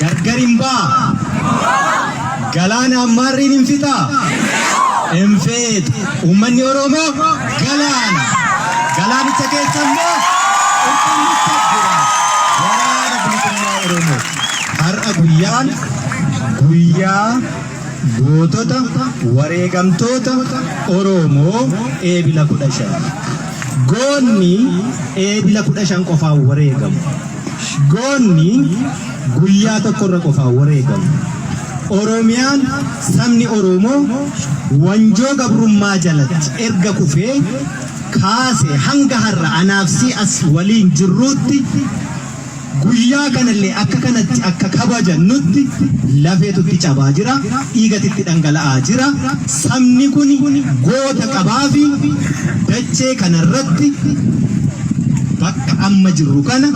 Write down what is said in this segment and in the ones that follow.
Gargar hin ba'a. Galaana ammaarriin hin fixaa? Hin fixu. Uummanni Oromoo galaana. Galaanicha keessa immoo qurxummicha jira. Waraana Bilisummaa Oromoo. Har'a guyyaan guyyaa gootota wareegamtoota Oromoo Eebila 15. Goonni Eebila 15 qofaan wareegamu. Goonni guyyaa tokkorra qofaan wareegamu. Oromiyaan sabni Oromoo wanjoo gabrummaa jalatti erga kufee kaasee hanga har'a anaaf si as waliin jirruutti guyyaa kanallee akka kanatti akka kabajannutti lafeetu itti cabaa jira, dhiigatu itti dhangala'aa jira. Sabni kun goota qabaafi dachee kanarratti bakka amma jirru kana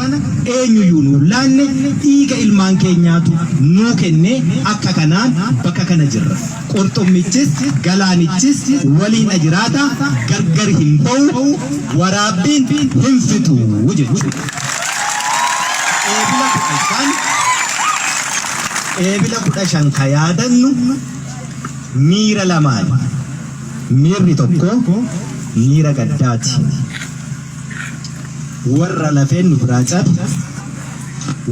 eenyuyyuu nuun laanne, dhiiga ilmaan keenyaatu nuu kennee akka kanaan bakka kana jirra. Qurxummichis galaanichis waliin jiraata, gargar hin ba'u, waraabbiin hin fixu jechuudha. Eebila 15, Eebila 15 ka yaadannu miira lamaani. Miirri tokko miira gaddaati. Warra lafeen nu biraa cabe,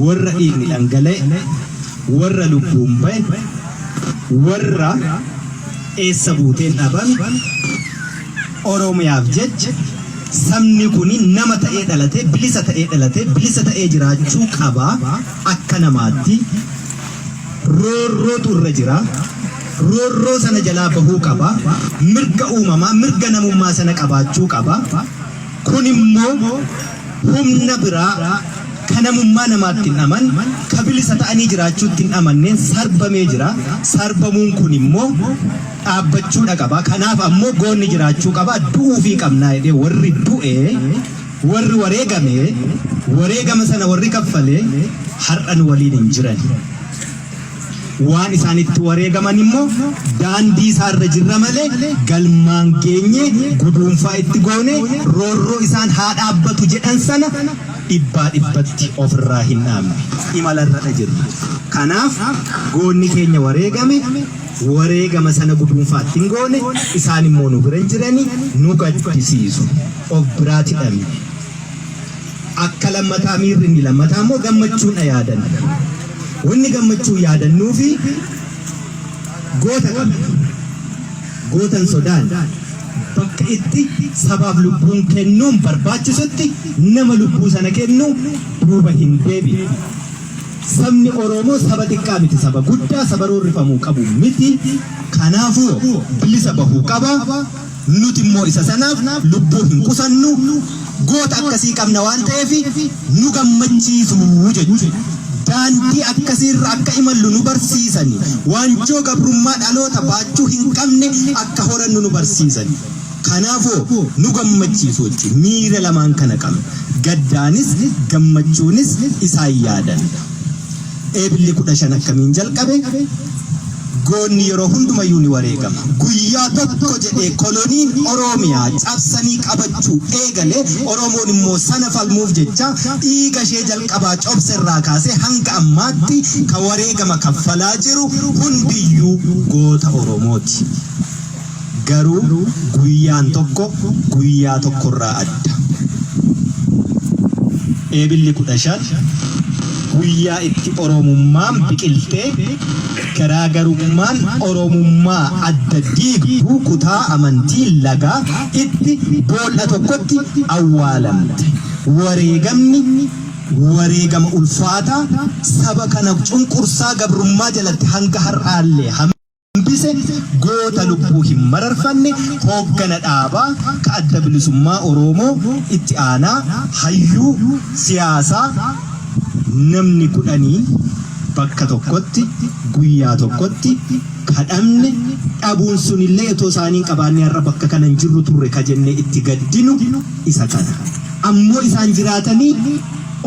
warra dhiigni dhangala'e, warra lubbuun ba'e, warra eessa buuteen dhabame, Oromiyaaf jecha sabni kun nama ta'ee dhalatee, bilisa ta'ee dhalatee, bilisa ta'ee jiraachuu qaba akka namaatti. Roorrootu irra jira. Roorroo sana jalaa bahuu qaba. Mirga uumamaa, mirga namummaa sana qabaachuu qaba. Kun immoo humna biraa ka namummaa namaatti hin amanne, ka bilisa ta'anii jiraachuutti hin amanneen sarbamee jira. Sarbamuun kun immoo dhaabbachuudha qaba. Kanaaf ammoo goonni jiraachuu qaba. Du'uufii qabnaa jedhee warri du'e, warri wareegame, wareegama sana warri kaffale har'a nu waliin hin jiran. Waan isaan itti wareegaman immoo daandii isaarra jirra malee galmaan geenye guduunfaa itti goone roorroo isaan haa dhaabbatu jedhan sana dhibbaa dhibbatti ofirraa hin dhaabne. Imalarradha jirra. Kanaaf goonni keenya wareegame, wareegama sana guduunfaa itti hin goone, isaan immoo nu bira hin jirani, nu gaddisiisu. Of biraati dhabne. Akka lammataa miirri inni lammataa immoo gammachuudha yaadanna. Wanni gammachuu yaadannuufi goota qabna. Goota hin sodaanne. Bakka itti sabaaf lubbuun kennuun barbaachisutti nama lubbuu sana kennu duuba hin deebi'u. Sabni Oromoo saba xiqqaa miti, saba guddaa, saba roorrifamuu qabu miti. Kanaafuu bilisa bahuu qaba. Nuti immoo isa sanaaf lubbuu hin qusannu. Goota akkasii qabna waan ta'eef nu gammachiisu jechuudha. Daandii akkasiirra akka imallu nu barsiisani. Waanjoo gabrummaa dhaloota baachuu hin qabne akka horannu nu barsiisani. Kanaafuu nu gammachiisu jechuudha. Miira lamaan kana qabna. Gaddaanis gammachuunis isaan yaadanna. Eebilli 15 akkamiin jalqabe? Goonni yeroo hundumayyuu ni wareegama. Guyyaa tokko jedhee koloniin Oroomiyaa cabsanii qabachuu eegale, Oromoon immoo sana falmuuf jecha dhiiga ishee jalqabaa cobse irraa kaasee hanga ammaatti ka wareegama kaffalaa jiru hundiyyuu goota Oromooti. Garuu guyyaan tokko guyyaa tokkorraa adda. Eebilli 15 guyyaa itti Oromummaan biqiltee garaagarummaan Oromummaa adda diigdu kutaa amantii lagaa itti bool'a tokkotti awwaalamte. Wareegamni wareegama ulfaataa saba kana cunqursaa gabrummaa jalatti hanga har'aallee hambise, goota lubbuu hin mararfanne, hooggana dhaabaa ka Adda Bilisummaa Oroomoo itti aanaa hayyuu siyaasaa namni kudhanii bakka tokkotti guyyaa tokkotti ka dhabne, dhabuun sunillee otoo isaanii hin qabaannee har'a bakka kana hin jirru turre ka jennee itti gaddinu isa kana. Ammoo isaan jiraatanii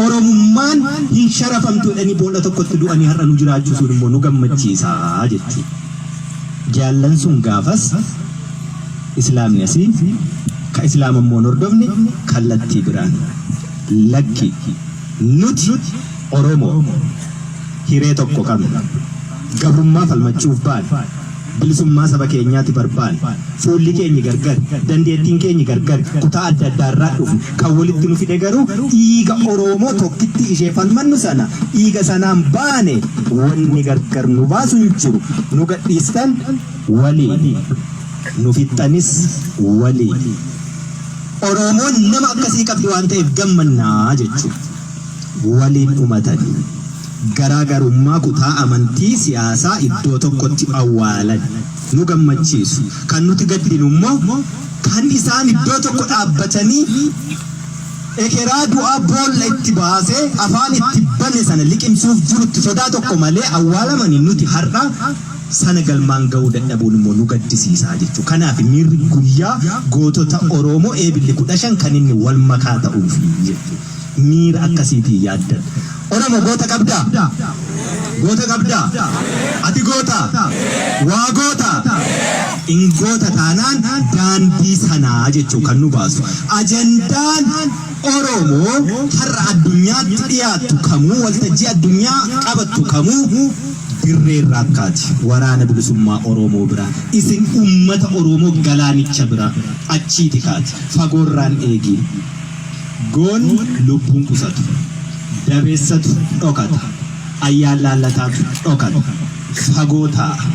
Oromummaan hin sharafamtu jedhanii bool'a tokkotti du'anii har'a nu jiraachisuun immoo nu gammachiisa jechuudha. Jaallan sun gaafas Islaamni asii, ka Islaama immoo hin hordofne kallattii biraan. Lakki, nuti Oromoo. Hiree tokko qabna. Gabrummaa falmachuuf baane. Bilisummaa saba keenyaati barbaanne. Fuulli keenyi gargar, dandeettiin keenyi gargar, kutaa adda addaa irraa dhufne. Kan walitti nu fide garuu dhiiga Oromoo tokkitti ishee falmannu sana, dhiiga sanaan baane. Wanni gargar nu baasu hin jiru. Nu gadhiistan waliin. Nu fixxanis waliin. Oromoon nama akkasii qabdi waan ta'eef gammannaa jechuudha. Waliin dhumatani. Garaa garummaa kutaa amantii siyaasaa iddoo tokkotti awwaalan. Nu gammachiisu. Kan nuti gaddinu immoo kan isaan iddoo tokko dhaabbatanii ekeraa du'aa boolla itti baasee afaan itti bane sana liqimsuuf jirutti sodaa tokko malee awwaalamanii, nuti har'a sana galmaan ga'uu dadhabuun immoo nu gaddisiisaa jechuudha. Kanaaf miirri guyyaa gootota Oromoo Eebilli 15 kan inni wal makaa ta'uufi jechuudha. Miira akkasiitiin yaaddan. Oromo, goota qabdaa? Goota qabdaa? Ati goota? Waa goota? In goota taanaan daandii sanaa jechuu kan nu baasu. Ajandaan Oromoo har'a addunyaatti dhiyaattu kamuu, waltajjii addunyaa qabattu kamuu, dirree irraa akkaati. Waraana Bilisummaa Oromoo bira. Isin ummata Oromoo galaanicha bira. Achiiti kaati. Fagoorraan eegi. Goonni lubbuun qusatu. Dabeessatu dhokata. Ayyaan laallataatu dhokata. Fagoo taa'a.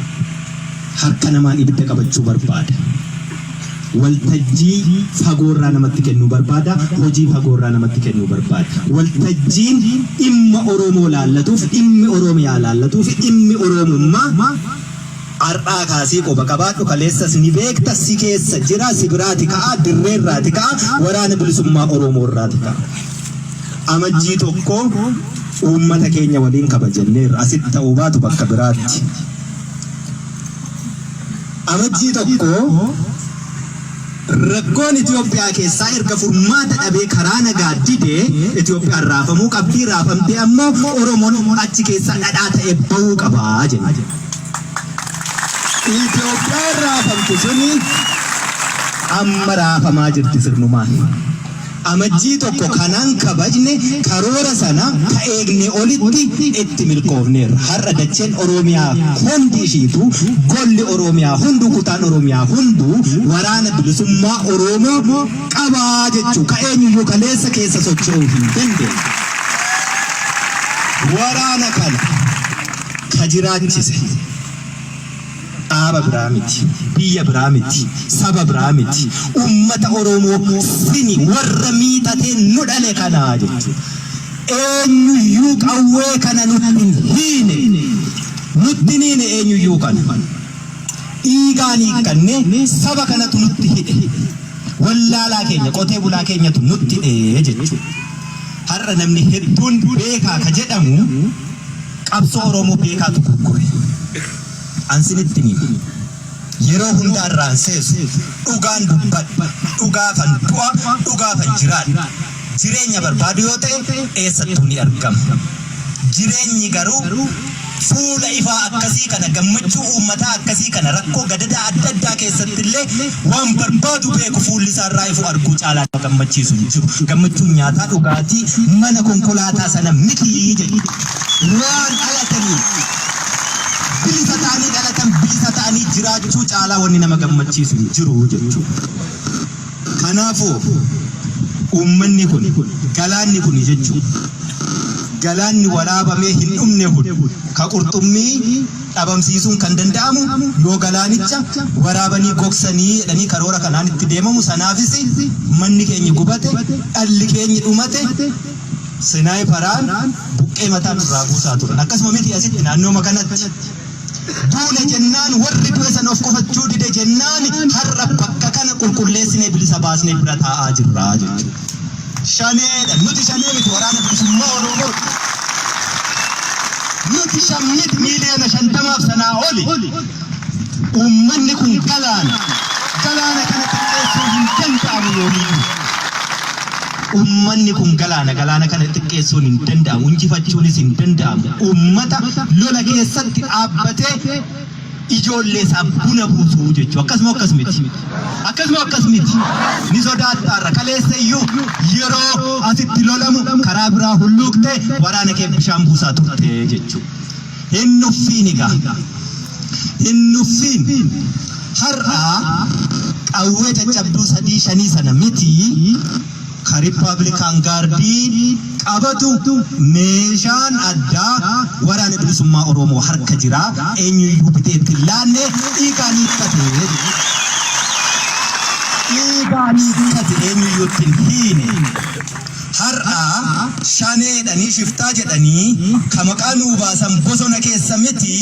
Harka namaan ibidda qabachuu barbaada. Waltajjii fagoorraa namatti kennuu barbaada. Hojii fagoorraa namatti kennuu barbaada. Waltajjiin dhimma Oromoo laallatuuf, dhimmi Oromiyaa laallatuuf, dhimmi Oromummaa har'aa kaasii quba qabaadhu, kaleessas ni beekta, si keessa jira, si biraati ka'a, dirreerraati ka'a, Waraana Bilisummaa Oromoo irraati ka'a. Amajjii 1 uummata keenya waliin kabajanneerra, asitti ta'uu baatu bakka biraatti. Amajjii 1 rakkoon Itoophiyaa keessaa erga furmaata dhabee karaa nagaa didee, Itoophiyaan raafamuu qabdii, raafamtee ammoo Oromoon achi keessaa dhadhaa ta'ee bahuu qabaa jenne. Itoophiyaan raafamtu suni amma raafamaa jirti sirnumaan. Amajjii 1 kanaan kabajne, karoora sana ka eegne olitti itti milkoofneerra. Har'a dacheen Oromiyaa hundi ishiitu, golli Oromiyaa hunduu, kutaan Oromiyaa hunduu Waraana Bilisummaa Oromoo qabaa jechuu, ka eenyuyyuu kaleessa keessa socho'uu hin dandeenye. Waraana kana ka jiraachise dhaaba biraa miti, biyya biraa miti, saba biraa miti, ummata Oromoo sini warra miixatee nu dhale kanaa jechuudha. Eenyuyyuu qawwee kana nutti hin hiine, nutti hin hiine eenyuyyuu kana. Dhiigaan hiikkanne, saba kanatu nutti hidhe. Wallaalaa keenya, qotee bulaa keenyatu nutti hidhe jechuudha. Har'a namni hedduun beekaa ka jedhamu qabsoo Oromoo beekaatu gurgure. An sinitti hima. Yeroo hundaa irraan seesu, dhugaan dubbadha. Dhugaafan du'a, dhugaafan jiraadha. Jireenya barbaadu yoo ta'e eessattuu ni argama. Jireenyi garuu fuula ifaa akkasii kana, gammachuu uummataa akkasii kana, rakkoo gadadaa adda addaa keessatti illee waan barbaadu beeku fuulli isaa irraa ifu arguu caalaa nama gammachiisu hin jiru. Gammachuun nyaataa, dhugaatii, mana, konkolaataa sana miti jechuudha. Waan dhalataniin bilisa ta'anii dhalatan, bilisa ta'anii jiraachuu caalaa wanni nama gammachiisu hin jiru jechuudha. Kanaafuu uummanni kun, galaanni kun jechuudha. Galaanni waraabamee hin dhumne kun, ka qurxummii dhabamsiisuun kan danda'amu yoo galaanicha waraabanii gogsanii jedhanii karoora kanaan itti deemamu, sanaafis manni keenya gubate, dhalli keenya dhumate, sinaayiparaan buqqee mataa nurraa buusaa turan. Akkasuma miti, asitti naannooma kanatti. Duune jennaan, warri du'e sana of qofachuu dide jennaan, har'a bakka kana qulqulleessinee bilisa baasnee bira taa'aa jirra jechuudha. Shaneedha. Nuti shanee miti, Waraana Bilisummaa Oromoo. Nuti shan miti, miiliyoona 50f sanaa oli. Uummanni kun galaana. Galaana kana xiqqeessuu hin danda'amu yoomiyyuu. Uummanni kun galaana. Galaana kana xiqqeessuun hin danda'amu. Injifachuunis hin danda'amu. Uummata lola keessatti dhaabbatee ijoollee isaa buna buusuu jechuudha. Akkasuma akkas miti. Akkasuma akkas miti. Ni sodaattaarra kaleessa iyyuu yeroo asitti lolamu karaa biraa hulluuqtee waraana kee bishaan buusaa turte jechuudha. Hin nuffiin egaa. Hin nuffiin. Har'a qawwee caccabduu sadii shanii sana miti ka Rippaabilikaan Gaardii qabatu meeshaan addaa waraana bilisummaa Oromoo harka jira. Eenyuyyuu bitee itti hin laanne dhiigaan hiikkate. Dhiigaan hiikkate eenyuyyuu itti hin hiine. Har'a Shanee jedhanii shiftaa jedhanii ka maqaa nuu baasan bosona keessa miti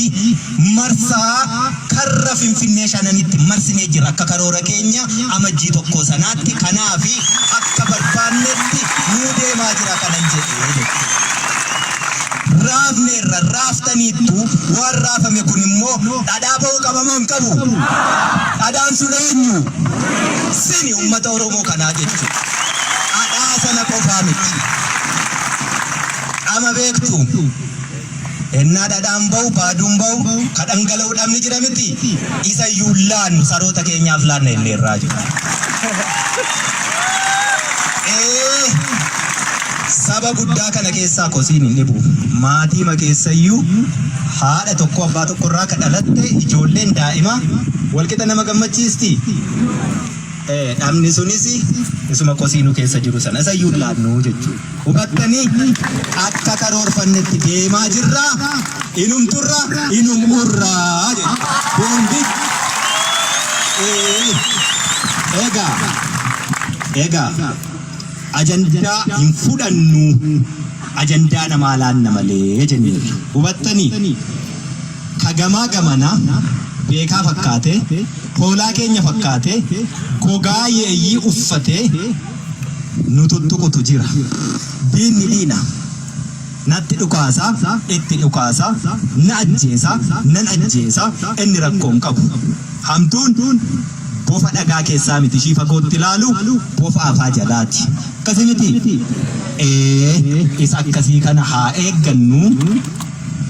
marsaa karra Finfinnee shananitti marsinee jirra akka karoora keenya Amajjii tokkoo sanaatti kanaafi akka barbaannetti nuu deemaa jira kanan jedhe jechuudha. Raafneerra raaftaniittu waan raafame kun immoo dhadhaa ba'uu qaba moo hin qabu? Dhadhaan sun eenyu? Sini uummata Oromoo kanaa jechuudha. Dhadhaa sana qofaa miti. Dhama beektu. Ennaa dhadhaan ba'u, baaduun ba'u, ka dhangala'u dhamni jira miti. Isa iyyuu hin laannu, saroota keenyaaf laanna jenneerraa jechuudha. Ee, saba guddaa kana keessaa kosiin hin dhibu. Maatiima keessayyuu haadha tokko abbaa tokkorraa ka dhalatte ijoolleen daa'ima walqixa nama gammachiisti. Dhamni sunis isuma kosii nu keessa jiru sana isa iyyuu hin laannu jechuudha. Hubattanii akka karoorfannetti deemaa jirra, inum turra, inum urra jechuudha. Boombi. Egaa egaa ajandaa hin fudhannu ajandaa namaa laanna malee jenneerra. Hubattanii ka gamaa gamana beekaa fakkaatee Hoolaa keenya fakkaatee gogaa yeeyyii uffatee nu tuttuqutu jira. Diinni diina. Natti dhukaasa, itti dhukaasa, na ajjeesa, nan ajjeesa, inni rakkoo hin qabu. Hamtuun bofa dhagaa keessaa miti ishii fagootti ilaalu bofa afaa jalaati. Akkasii mitii? Ee, isa akkasii kana haa eeggannu.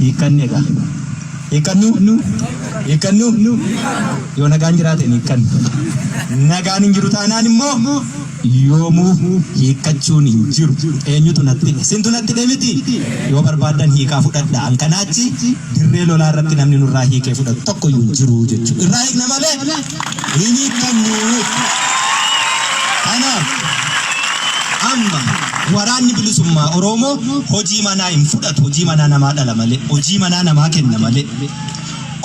Hiikkanni egaa. Hiikkannu? Hiikkannu? Yoo nagaan jiraate hin hiikkannu. Nagaan hin jiru taanaan immoo yoomuu hiikkachuun hin jiru. Eenyutu natti hidhe? Sintu natti hidhe miti? Yoo barbaaddan hiikaa fudhadha. An kanaa achi dirree lolaa irratti namni nurraa hiikee fudhatu tokko iyyuu hin jiru jechuudha. Irraa hiikna malee hin hiikkannu. Kanaaf amma waraanni bilisummaa Oromoo hojii manaa hin fudhatu, hojii manaa namaa dhala malee, hojii manaa namaa kenna malee.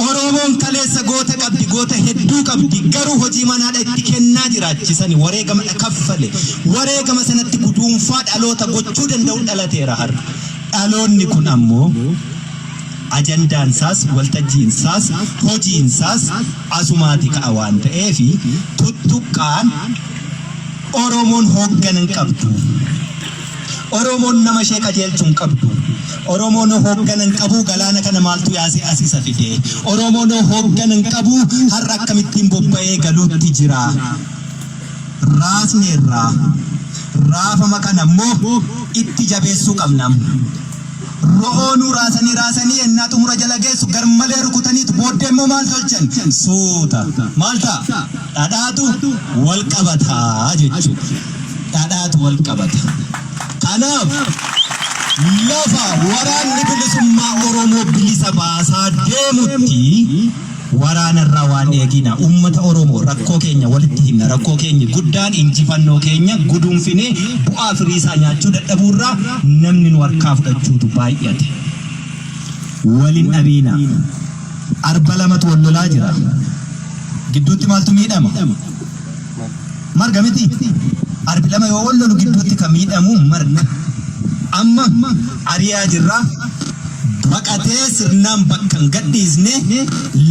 Oromoon kaleessa goota qabdi, goota hedduu qabdi, garuu hojii manaadha itti kennaa jiraachisani, wareegama kaffale. Wareegama sanatti guduunfaa dhaloota gochuu danda'u dhalateera har'a. Dhaloonni kun ammoo ajandaan isaas, waltajjiin isaas, hojiin isaas asumaati ka'a waan ta'eef tuttuqqaan Oromoon hooggana hin qabdu. Oromoon nama ishee qajeelchu hin qabdu. Oromoon hooggana hin qabu galaana kana maaltu yaasee as isa fide. Oromoon hooggana hin qabu har'a akkamittiin bobba'ee galuutti jira. Raasneerra. Raafama kana immoo itti jabeessuu qabna. Ro'oonuu raasanii raasanii ennaa xumura jala geessu garmalee rukutaniitu booddee immoo maal tolchan? Suuta. Maal ta'a? Dhadhaatu wal qabata jechuudha. Dhadhaatu wal qabata. Kanaaf lafa waraanni bilisummaa Oromoo bilisa baasaa deemutti Waraanarraa waan eegina. Uummata Oromoo rakkoo keenya walitti himna. Rakkoo keenyi guddaan injifannoo keenya guduunfinee bu'aa firiisaa nyaachuu dadhabuurraa namni nu harkaa fudhachuutu baay'ate. Wal hin dhabiinaa. Arba lamatu wal lolaa jira. Gidduutti maaltu miidhama? Marga miti? Arbi lama yoo wal lolu gidduutti kan miidhamu marga. Amma ari'aa jirra. Baqatee sirnaan bakka hin gadhiisne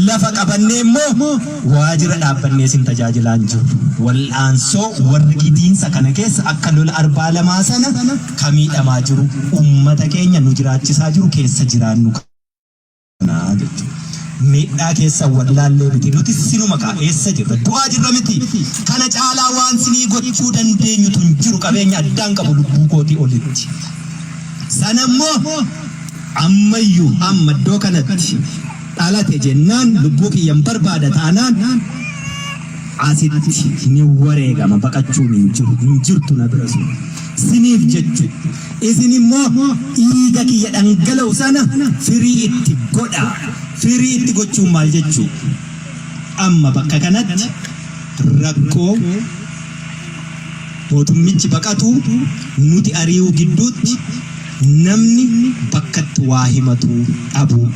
lafa qabannee immoo waajira dhaabbannee isin tajaajilaa hin jirru. Wal'aansoo warri gidiinsa kana keessa akka lola arbaa lamaa sana ka miidhamaa jiru uummata keenya nu jiraachisaa jiru keessa jiraannu kana jechuudha. Miidhaa keessa wallaallee miti. Nuti sinuma kaa eessa jirra? Du'aa jirra miti. Kana caalaa waan sinii gochuu dandeenyutu hin jiru. Qabeenya addaan qabu lubbuu kootii olitti. Sana immoo ammayyuu amma iddoo kanatti dhalate jennaan lubbuu kiyyan barbaada taanaan asitti ni wareegama baqachuun hin jiru. Hin jirtu na bira sun. Siniif jechu. Isin immoo dhiiga kiyya dhangala'u sana firii itti godhaa. Firii itti gochuun maal jechuu? Amma bakka kanatti rakkoo mootummichi baqatuu nuti ari'uu gidduutti namni bakkatti waa himatu dhabuu.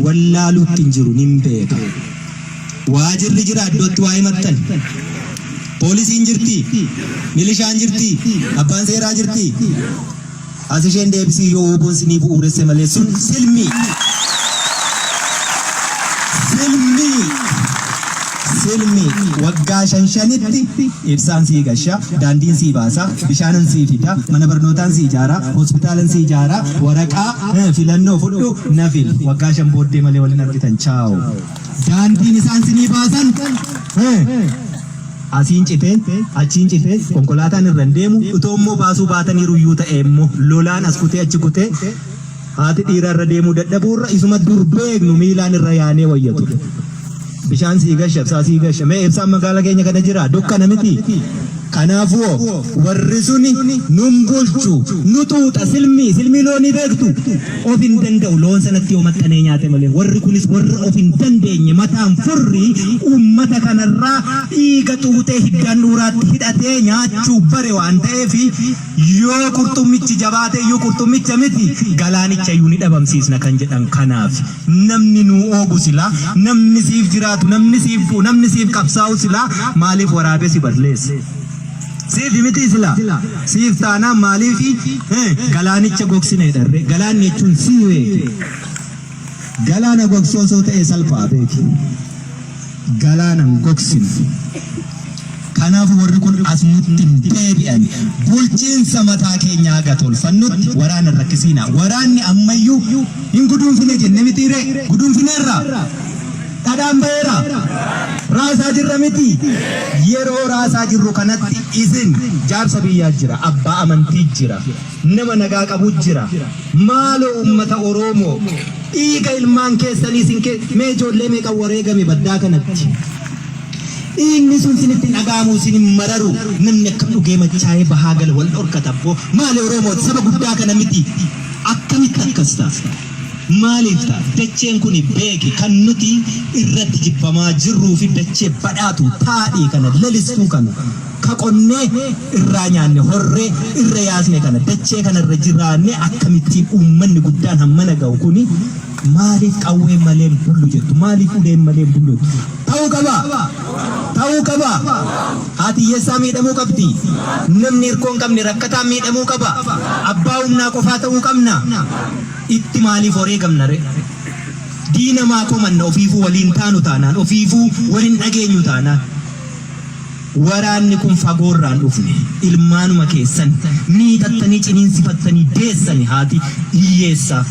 Wallaaluutti hin jiru nin beeka. Waajirri jira iddootti waa himattan. Poolisiin jirti? Milishaan jirti? Abbaan seeraa jirti? As isheen deebisii yoo WBOn sinii bu'uuresse malee sun silmii. Silmii. Silmii. Waggaa shan shanitti ibsaan sii gasha, daandiin sii baasa, bishaanan sii fida, mana barnootaan sii ijaara, hospitaalan sii ijaara, waraqaa filannoo fudhu na fili. Waggaa 5 booddee malee wal hin argitan. Chaaw. Daandiin isaan sinii baasan asiin citee, achiin citee, konkolaataan irra hin deemu, utoo immoo baasuu baataniiru iyyuu ta'ee immoo lolaan as kutee achi kutee haati dhiiraa irra deemuu dadhabuu irra isuma dur beeknu miilaan irra yaanee wayya ture. Bishaan sii gasha, ibsaa sii gasha. Mee ibsaan magaala keenya kana jira? Dukkana miti? Kanaafuu warri suni nun bulchu, nu xuuxa, silmii, silmii loonii beektu? Of hin danda'u, loon sanatti yoo maxxanee nyaate malee. Warri kunis warra of hin dandeenye, mataan furrii uummata kanarraa dhiiga xuuxee hiddaan dhuuraatti hidhatee nyaachuu bare waan ta'eef yoo qurxummichi jabaate iyyuu qurxummicha miti galaanicha iyyuu ni dhabamsiisna kan jedhan kanaaf. Namni nuu oogu silaa, namni siif jiraatu, namni siif du'u, namni siif qabsaa'u silaa maaliif waraabessi balleessa? Siif mitii silaa? Siif taanaan maaliif galaanicha gogsine dharre? Galaanni jechuun sii beeki. Galaana gogsuu osoo ta'ee salphaa beeki. Galaana hin gogsinu. Kanaaf warri kun as nutti hin deebi'an. Bulchiinsa mataa keenyaa haga tolfannutti waraana hin rakkisiinaa. Waraanni ammayyuu hin guduunfine jenne mitiiree? Guduunfineerraa? Dhadhaan ba'eera? Raasaa jirra miti? Yeroo raasaa jirru kanatti isin jaarsa biyyaa jira, abbaa amantii jira, nama nagaa qabu jira. Maaloo uummata Oroomoo dhiiga ilmaan keessanii isin kee mee ijoollee meeqa wareegame baddaa kanatti? Dhiigni sun sinitti hin dhaga'amu, isin hin mararu. Namni akkam dhugee machaa'ee bahaa gala wal dhorkata abboo. Maali Oromoo saba guddaa kana miti. Akkamitti akkas ta'a? Maaliif ta'a? Dacheen kuni beeki kan nuti irratti jibbamaa jirruu fi dachee badhaatu taadhii kana lalistuu kana ka qonnee irraa nyaanne horree irra yaasne kana dachee kana irra jiraannee akkamittiin uummanni guddaan hammana ga'u kuni maaliif qawween malee hin bullu jettu? Maaliif uleen malee hin bullu jettu? Ta'uu qaba! Ta'uu qaba! Haati hiyyeessaa miidhamuu qabdi? Namni hirkoo hin qabne rakkataan miidhamuu qaba? Abbaa humnaa qofaa ta'uu qabna? Itti maaliif wareegamna ree? Diina maa komanna ofiifuu waliin taanu taanaan, ofiifuu wal hin dhageenyu taanaan. Waraanni kun fagoorraa hin dhufne. Ilmaanuma keessan miixattanii ciniinsifattanii deessani haati hiyyeessaa.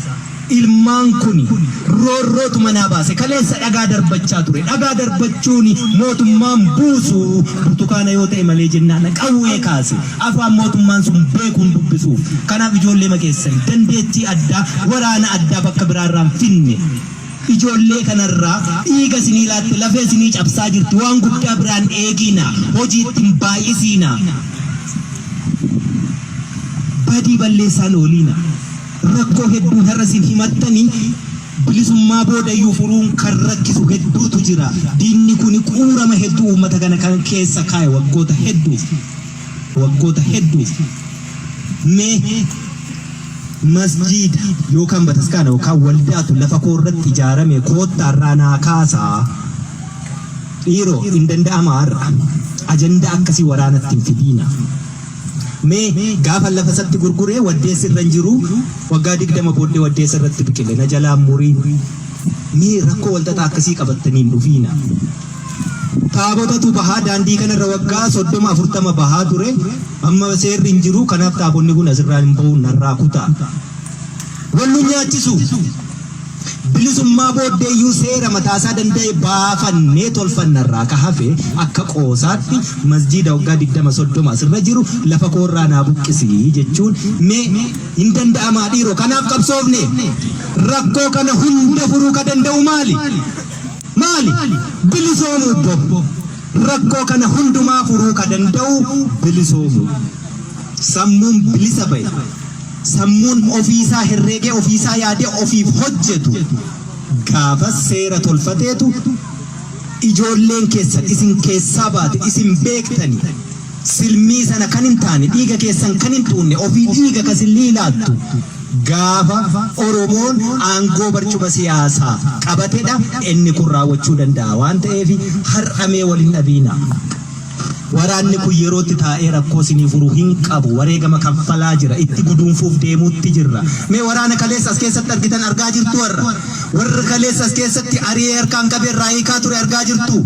Ilmaan kuni roorrootu manaa baase. Kaleessa dhagaa darbachaa ture. Dhagaa darbachuun mootummaan buusu burtukaana yoo ta'e malee jennaan qawwee kaase. Afaan mootummaan sun beekuun dubbisuuf. Kanaaf ijoolleema keessan dandeettii addaa, waraana addaa bakka biraarraa hin finne. Ijoollee kanarraa dhiiga isinii laatte, lafee isinii cabsaa jirti. Waan guddaa biraan eegiina. Hojii itti hin baay'isiina. Badii balleessaan ooliina. Rakkoo hedduun har'a isin himattanii bilisummaa boodayyuu furuun kan rakkisu hedduutu jira. Diinni kuni quurama hedduu uummata kana kan keessa kaa'e waggoota hedduuf. Waggoota hedduuf. Mee masjiida yookaan bataskaana yookaan waldaatu lafa koo irratti ijaarame koottaa irraa naa kaasaa. Dhiiroo hin danda'amaa har'a. Ajandaa akkasii waraanatti hin fidiina. Mee gaafan lafa isatti gurgure waddeessi irra hin jiru, waggaa 20 booddee waddeessa irratti biqile na jalaa hin muriin. Mee rakkoo walxaxaa akkasii qabattanii hin dhufiina. Taabotatu bahaa daandii kanarra waggaa 30 40 bahaa ture amma seerri hin jiru kanaaf taabonni kun asirraa hin bahu narraa kutaa. Wal nu nyaachisu. Bilisummaa booddeeyyuu seera mataasaa danda'e baafannee tolfannarraa ka hafe akka qoosaatti masjiida waggaa 20 30 asirra jiru lafa koorraa naa buqqisi jechuun mee hin danda'amaa dhiiroo? Kanaaf qabsoofne. Rakkoo kana hunda furuu ka danda'u maali? Maali? Bilisoomuu bbo. Rakkoo kana hundumaa furuu ka danda'u bilisoomuu. Sammuun bilisa ba'e, sammuun ofiisaa herreegee, ofiisaa yaadee ofiif hojjetu gaafas seera tolfateetu ijoolleen keessan isin keessaa baate, isin beektani, silmii sana kan hin taane, dhiiga keessan kan hin xuunne, ofii dhiiga kasin liilaattu, gaafa Oromoon aangoo barcuma siyaasaa qabatedha inni kun raawwachuu danda'a waan ta'eef har'amee waliin dhabiina. Waraanni kun yerootti taa'ee rakkoo isinii furu hin qabu. Wareegama kaffalaa jira. Itti guduunfuuf deemuutti jirra. Mee waraana kaleessa as keessatti argitan argaa jirtu warra. Warra kaleessa as keessatti ari'ee harkaan qabee irraa hiikaa ture argaa jirtu.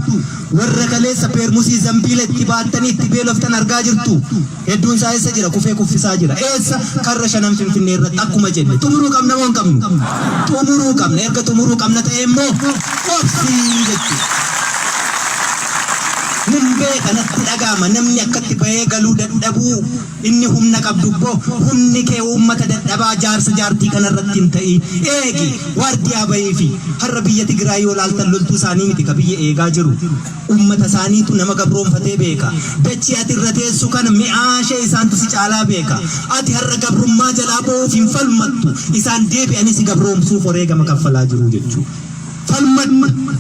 Warra kaleessa peermusii zambiila itti baattanii itti beeloftan argaa jirtu. Hedduun isaa eessa jira? Kufee kuffisaa jira. Eessa? Karra shanan Finfinnee irratti akkuma jenne. Xumuruu qabna moo hin qabnu? Xumuruu qabna. Erga xumuruu qabna ta'e immoo obsii jechuudha. Nun beeka, natti dhaga'ama, namni akkatti bahee galuu dadhabuu. Inni humna qabdu immoo humni kee uummata dadhabaa, jaarsa jaartii kanarratti hin ta'in, eegi, waardiyaa bahii. Fi har'a biyya Tigraay yoo laaltan, loltuu isaanii miti ka biyya eegaa jiru, uummata isaaniitu nama gabroonfatee beeka. Dachii ati irra teessu kana mi'aashee isaantu si caalaa beeka. Ati har'a gabrummaa jalaa ba'uuf hin falmattu, isaan deebi'anii si gabroomsuuf wareegama kaffalaa jiru jechuudha. Falmadhu.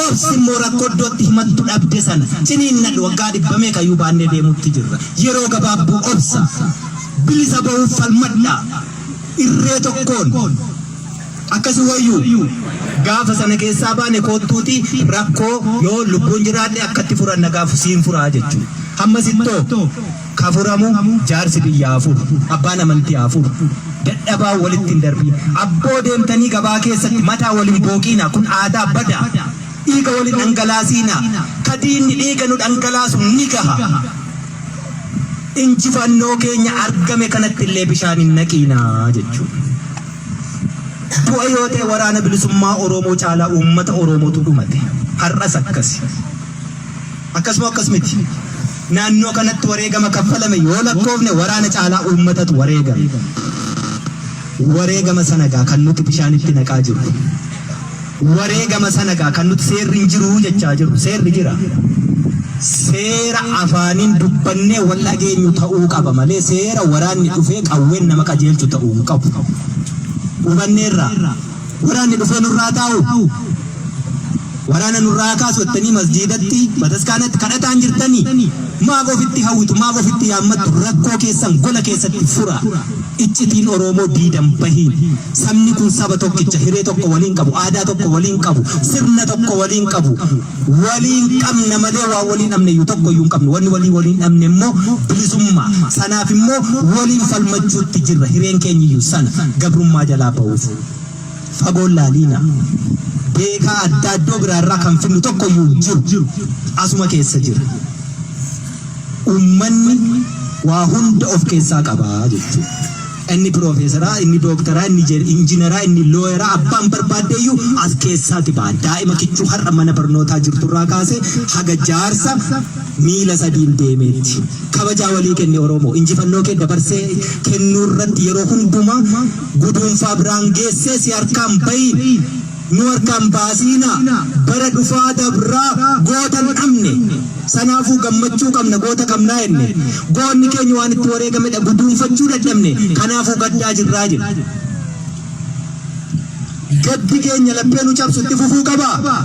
Obsi immoo rakkoo iddootti himattu dhabde sana ciniinnadhu. Waggaa dhibba meeqayyuu baannee deemuutti jirra. Yeroo gabaabduu obsa. Bilisa ba'uuf falmadha. Irree tokkoon. Akkasi wayyuu, gaafa sana keessaa baane koottuuti rakkoo yoo lubbuun jiraadhe akkatti furanna gaafu siin furaa jechuudha. Hammasittoo ka furamu jaarsi biyyaa furu, abbaan amantii haa furu. Dadhabaa walitti hin darbiin. Abboo, deemtanii gabaa keessatti mataa waliin booqiina, kun aadaa badaa. Dhiiga waliin dhangalaasiina. Ka diinni dhiiga nu dhangalaasu ni gaha. Injifannoo keenya argame kanatti illee bishaan hin naqiinaa jechuudha. Du'a yoo ta'e Waraana Bilisummaa Oromoo caalaa uummata Oromootu dhumate. Har'as akkasi. Akkasuma akkas miti. Naannoo kanatti wareegama kaffalame yoo lakkoofne, waraana caalaa uummatatu wareegame. Wareegama sana gaa kan nuti bishaanitti naqaa jirru. Wareegama sana gaa kan nuti seerri hin jiru jechaa jirru. Seerri jira. Seera afaaniin dubbannee wal dhageenyu ta'uu qaba malee seera waraanni dhufee qawween nama qajeelchu ta'uu hin qabu. Hubanneerraa. Waraanni dhufee nurraa taa'u. Waraana nurraa kaasu jettanii masjiidatti, bataskaanatti kadhataan jirtanii, maaf ofitti hawwitu, maaf ofitti yaammattu? Rakkoo keessan gola keessatti fura. Iccitiin Oromoo diidan bahiin. Sabni kun saba tokkicha, hiree tokko waliin qabu, aadaa tokko waliin qabu, sirna tokko waliin qabu. Waliin qabna malee waan waliin dhabne iyyuu tokko iyyuu hin qabnu. Wanni walii waliin dhabne immoo bilisummaa. Sanaaf immoo waliin falmachuutti jirra. Hireen keenya iyyuu sana, gabrummaa jalaa ba'uuf. Fagoon laaliina. Beekaa adda iddoo biraarraa kan finnu tokko iyyuu hin jiru. Asuma keessa jira. Uummanni waa hunda of keessaa qabaa jechuudha. Inni piroofeesaraa, inni dooktaraa, inni injiinaraa, inni lawyeraa, abbaan barbaaddeeyyuu as keessaati ba'a. Daa'ima kichuu har'a mana barnootaa jirturraa kaasee haga jaarsa miila sadiin deemeetti. Kabajaa walii kenni Oromoo. Injifannoo kee dabarsee kennuu irratti yeroo hundumaa guduunfaa biraan geessee si harkaan bahiin. Nu harkaan baasiina. Bara dhufaa dabraa goota hin dhabne. Sanaafuu gammachuu qabna, goota qabnaa jenne. Goonni keenya waan itti wareegamedha, guduunfachuu dadhabne. Kanaafuu gaddaa jirraa jenna. Gaddi keenya laphee nu cabsu itti fufuu qabaa?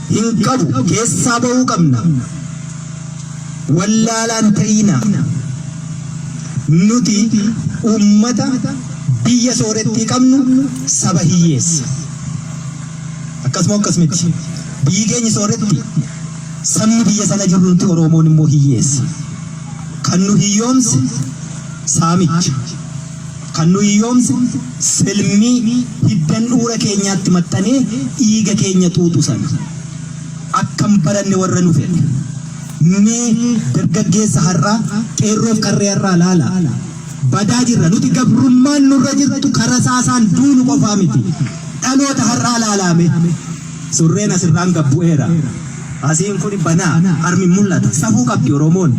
Hin qabu. Keessaa bahuu qabna. Wallaalaan ta'iina. Nuti uummata biyya soorettii qabnu, saba hiyyeessa. Akkasuma akkas miti. Biyyi keenya sooretti, sabni biyya sana jiru, nuti Oromoon immoo hiyyeessa. Kan nu hiyyoomse saamicha. Kan nu hiyyoomse silmii hiddan dhuura keenyaatti maxxanee dhiiga keenya xuuxu sana. Akkam baranne warra nu fedhe. Mee dargaggeessa har'aa, qeerroof qarree har'aa laala. Badaa jirra. Nuti gabrummaan nurra jirtu karaa saasaan duunu qofaa miti. Dhaloota har'aa laalaame. Surreen asirraan gabbu'eera. Asiin kun banaa, harmi mul'ata. Safuu qabdi Oromoon.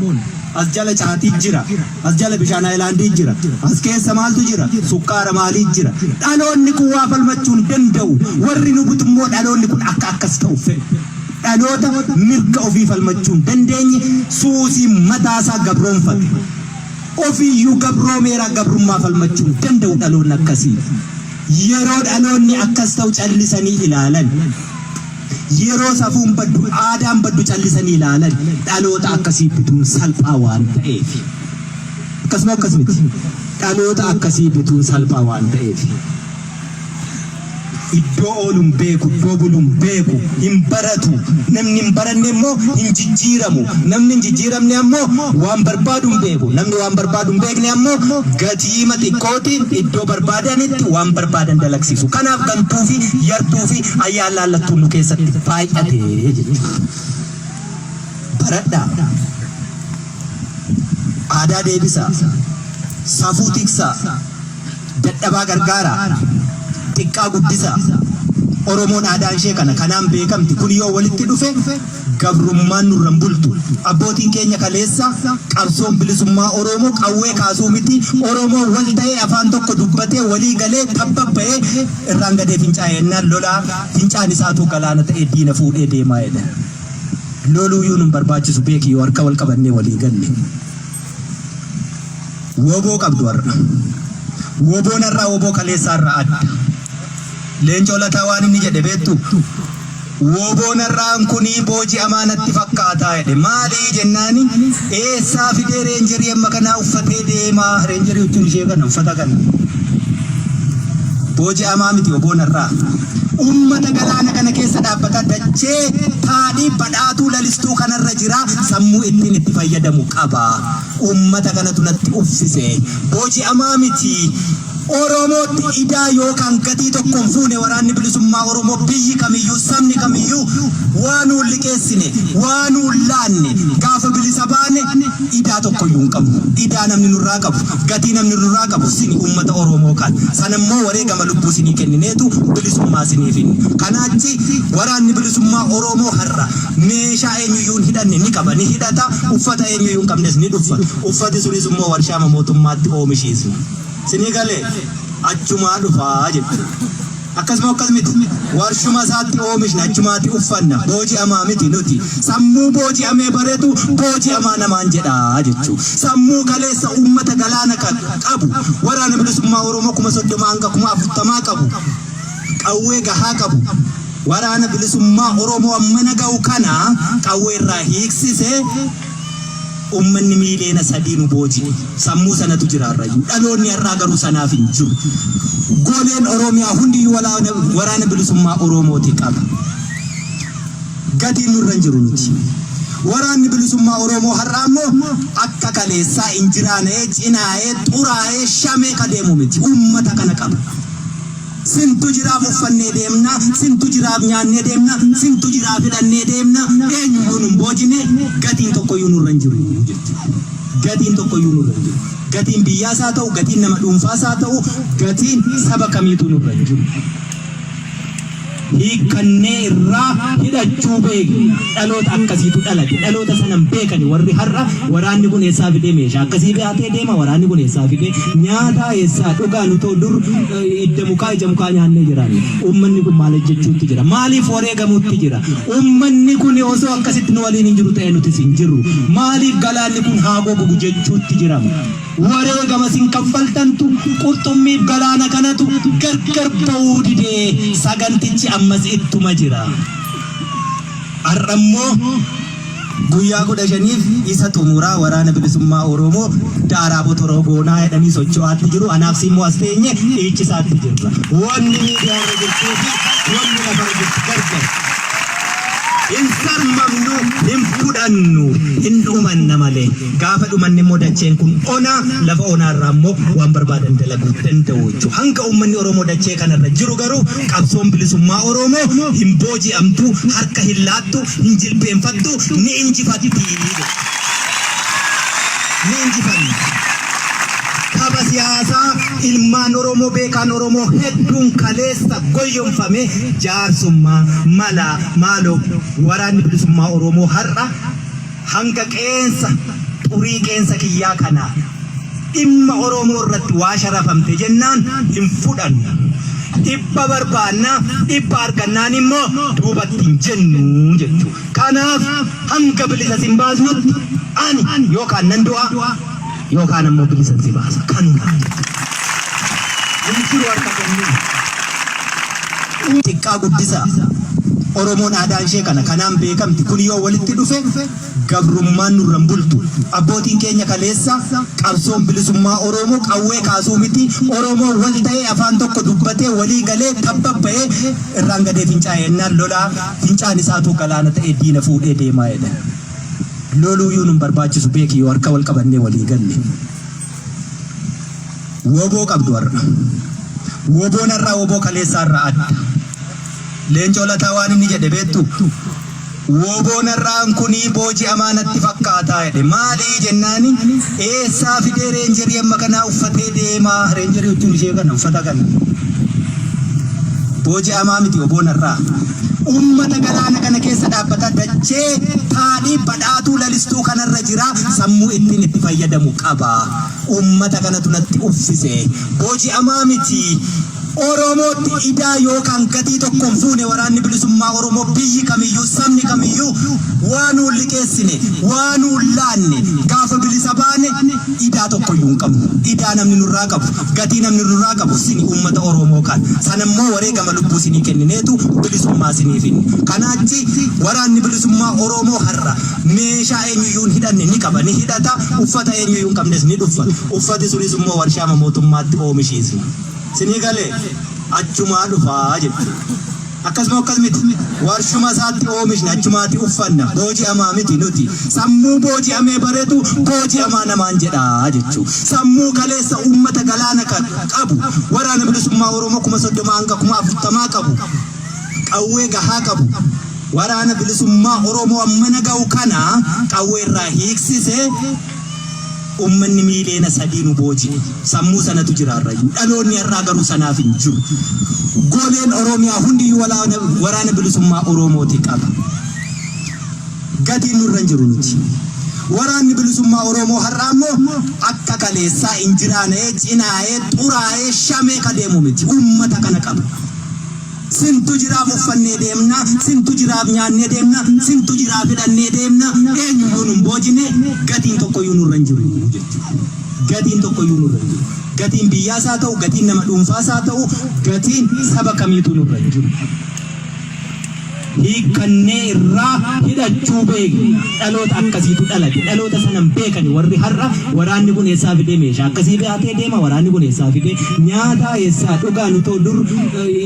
As jala caatii jira. As jala bishaan haayilaandii jira. As keessa maaltu jira? Sukkaara maalii jira? Dhaloonni kun waa falmachuu hin danda'u. Warri nu butu immoo dhaloonni kun akka akkas ta'u fedhu. Dhaloota mirga ofii falmachuu hin dandeenye, suusii mataasaa gabroonfate. Ofiiyyuu gabroomeera gabrummaa falmachuu hin danda'u dhaloonni akkasii. Yeroo dhaloonni akkas ta'u callisanii ilaalan. Yeroo safuun baddu, aadaan baddu callisanii ilaalan dhaloota akkasii bituun salphaa waan ta'eef. Akkasuma akkas miti. Dhaloota akkasii bituun salphaa waan ta'eef. Iddoo oolu hin beeku, iddoo bulu hin beeku, hin baratu. Namni hin baranne immoo hin jijjiiramu. Namni hin jijjiiramne ammoo waan barbaadu hin beeku. Namni waan barbaadu hin beekne ammoo gatiima xiqqootiin iddoo barbaadanitti waan barbaadan dalagsiisu. Kanaaf gantuu fi yartuu fi ayyaan laallattuun nu keessatti baay'ate jechuudha. Baradhaa. Aadaa deebisaa. Safuu tiksaa. Dadhabaa gargaaraa. Xiqqaa guddisaa. Oromoon aadaan ishee kana kanaan beekamti. Kun yoo walitti dhufe gabrummaan nurra hin bultu. Abbootiin keenya kaleessa qabsoon bilisummaa Oromoo qawwee kaasuu miti. Oromoon wal ta'ee afaan tokko dubbatee walii galee tabba ba'ee irraan gadee fincaa'e jennaan lolaa fincaan isaatuu galaana ta'ee diina fuudhee deemaa jedhan. Loluuyyuu nun barbaachisu beeki yoo harka wal qabannee walii galle. Woboo qabdu har'a. Woboon har'aa woboo kaleessaa irraa adda. Leencoo Lataa waan inni jedhe beektu? Woboon har'aan kunii booji'amaa natti fakkaataa jedhe. Maalii jennaani eessaa fidee reenjerii amma kanaa uffatee deemaa? Reenjerii jechuun ishee kana uffata kana. Booji'amaa miti woboon har'aa. Ummata galaana kana keessa dhaabbata dachee taadhii badhaatuu lalistuu kanarra jira sammuu ittiin itti fayyadamu qaba. Ummata kanatu natti uffise. Booji'amaa miti. Oromootti idaa yookaan gatii tokko hin fuune waraanni bilisummaa Oromoo biyyi kamiyyuu sabni kamiyyuu waa nuun liqeessine waa nuun laanne gaafa bilisa baane idaa tokkoyyuu hin qabnu. Idaa namni nurraa qabu gatii namni nurraa qabu sini ummata Oromoo kan sana immoo wareegama lubbuu sinii kennineetu bilisummaa sinii finne. Kanaachi waraanni bilisummaa Oromoo har'a meeshaa eenyuyyuu hin hidhanne ni qaba ni hidhata uffata eenyuyyuu hin qabnes ni dhuffata. Uffati sunis immoo warshaama mootummaatti oomishiisna. Sinii galee achumaa dhufaa jechuudha. Akkasuma akkas miti. Warshuma isaatti oomishna achumaatti uffanna. Booji'amaa miti nuti. Sammuu booji'amee baretu booji'amaa namaan jedha jechuudha. Sammuu kaleessa uummata galaana qabu waraana bilisummaa Oromoo 30,000 hanga 40,000 qabu qawwee gahaa qabu waraana bilisummaa Oromoo ammana ga'u kana qawwee irraa hiiksise Uummanni miiliyoona 3 nu booji'e. Sammuu sanatu jira har'ayyuu. Dhaloonni har'aa garuu sanaaf hin jiru. Goleen Oromiyaa hundiyyuu waraana bilisummaa Oromooti qaba. Gatiin nurra hin jiru nuti. Waraanni bilisummaa Oromoo har'aa immoo akka kaleessaa injiraana'ee, cinaa'ee, xuraa'ee, shamee ka deemu miti. Uummata kana qaba. Sintu jiraaf uffannee deemna, sintu jiraaf nyaannee deemna, sintu jiraaf hidhannee deemna, eenyuyyuu nun boojine, gatiin tokkoyyuu nurra hin jiru jechuudha. Gatiin tokkoyyuu nurra hin jiru. Gatiin biyyaas haa ta'u, gatiin nama dhuunfaas haa ta'u, gatiin saba kamiituu nurra hin jiru. Hiikkannee irraa hidhachuu beekna. Dhaloota akkasiitu dhalate. Dhaloota sana hin beekani warri har'a waraanni kun eessaa fidee meeshaa akkasii baatee deema, waraanni kun eessaa fidee nyaataa eessaa dhugaa nutoo dur idda mukaa ija mukaa nyaannee jiraanne. Uummanni kun maal hojjechuutti jira? Maaliif wareegamuutti jira? Uummanni kun osoo akkasitti nu waliin hin jiru ta'e nutis hin jirru. Maaliif galaanni kun haa gogugu jechuutti jirama? Wareegama isin kaffaltantu qurxummiif galaana kanatu gargar ba'uu didee sagantichi ammas ittuma jira. Har'a immoo guyyaa 15f isa xumuraa waraana bilisummaa Oromoo daaraa botoroo goonaa jedhanii socho'aatti jiru. Anaaf si immoo as teenye dhiichisaatti jirra. Wanni miidiyaa irra jirtuu fi wanni lafarra jirtu gargar. Hin sarmamnu, hin fudhannu, hin dhumanna malee. Gaafa dhumanne immoo dacheen kun ona, lafa onaa irraa immoo waan barbaadan dalaguu danda'u jechuudha. Hanga uummanni Oromoo dachee kanarra jiru garuu qabsoon bilisummaa Oromoo hin booji'amtu, harka hin laattu, hin jilbeenfattu, ni injifatti jechuudha. Ni injifanna. Tapha siyaasaa ilmaan Oromoo beekaan Oromoo hedduun kaleessa goyyomfame jaarsummaa, malaa, maaloo waraanni bilisummaa Oromoo har'a hanga qeensa xurii qeensa kiyyaa kanaa dhimma Oromoo irratti waa sharafamte jennaan hin fudhannu. Dhibba barbaanna, dhibba argannaan immoo duubatti hin jennu jechuudha. Kanaaf hanga bilisa sin baasnutti ani yookaan nan du'a. yookaan ammoo bilisan si baasa. Kanuma. Hin jiru harka kennuu. Xiqqaa guddisaa. Oromoon aadaan ishee kana kanaan beekamti. Kun yoo walitti dhufe gabrummaan nurra hin bultu. Abbootiin keenya kaleessa qabsoon bilisummaa Oromoo qawwee kaasuu miti. Oromoon wal ta'ee afaan tokko dubbatee walii galee tabba ba'ee irraan gadee fincaa'e ennaan lolaa fincaan isaatuu galaana ta'ee diina fuudhee deemaa jedhan. Loluuyyuu nun barbaachisu beeki yoo harka wal qabannee walii galle. Woboo qabdu har'a. Woboon har'aa woboo kaleessaa irraa adda. Leencoo Lataa waan inni jedhe beektu? Woboon har'aan kunii booji'amaa natti fakkaataa jedhe. Maalii jennaani eessaa fidee reenjerii amma kanaa uffatee deemaa? Reenjerii jechuun ishee kana uffata kana. Booji'amaa miti woboon har'aa. Ummata galaana kana keessa dhaabbata dachee taadhii badhaatuu lalistuu kanarra jira sammuu ittiin itti fayyadamu qaba. Ummata kanatu natti uffise. Booji'amaa miti. Oromootti idaa yookaan gatii tokko hin fuune waraanni bilisummaa Oromoo biyyi kamiyyuu sabni kamiyyuu waa nuun liqeessine waa nuun laanne gaafa bilisa baane idaa tokkoyyuu hin qabnu. Idaa namni nurraa qabu gatii namni nurraa qabu sini uummata Oromoo kan sanammoo wareegama lubbuu sinii kennineetu bilisummaa sinii finne. Kanaachi waraanni bilisummaa Oromoo har'a meeshaa eenyuyyuu hin hidhanne ni qaba ni hidhata uffata eenyuyyuu hin qabnes ni dhuffata. Uffati sunis immoo warshaama mootummaatti oomishiisna. Sinii galee achumaa dhufaa jechuudha. Akkasuma akkas miti. Warshuma isaatti oomishna achumaatti uffanna. Booji'amaa miti nuti. Sammuu booji'amee bareetu booji'amaa namaan jedhaa jechuudha. Sammuu kaleessa uummata galaana qabu waraana bilisummaa Oromoo 30,000 hanga 40,000 qabu. Qawwee gahaa qabu. Waraana bilisummaa Oromoo ammana ga'u kana qawwee irraa hiiksise Ummanni miiliyoona 3 nu booji'e. Sammuu sanatu jira har'ayyuu. Dhaloonni har'aa garuu sanaaf hin jiru. Goleen Oromiyaa hundiyyuu waraana bilisummaa Oromooti qaba. Gatiin nurra hin jiru nuti. Waraanni bilisummaa Oromoo har'aa immoo akka kaleessaa injiraana'ee, cinaa'ee, xuraa'ee, shamee ka deemu miti. Ummata kana qaba. Sintu jiraaf uffannee deemna, sintu jiraaf nyaannee deemna, sintu jiraaf hidhannee deemna, eenyuyyuu nun boojine, gatiin tokkoyyuu nurra hin jiru jechuudha. Gatiin tokkoyyuu nurra hin jiru. Gatiin biyyaas haa ta'u, gatiin nama dhuunfaas haa ta'u, gatiin saba kamiitu nurra hin jiru. Hiikkannee irraa hidhachuu beekna. Dhaloota akkasiitu dhalate. Dhaloota sana hin beekani warri har'a waraanni kun eessaa fidee meeshaa akkasii baatee deema, waraanni kun eessaa fidee nyaataa eessaa dhugaa nutoo dur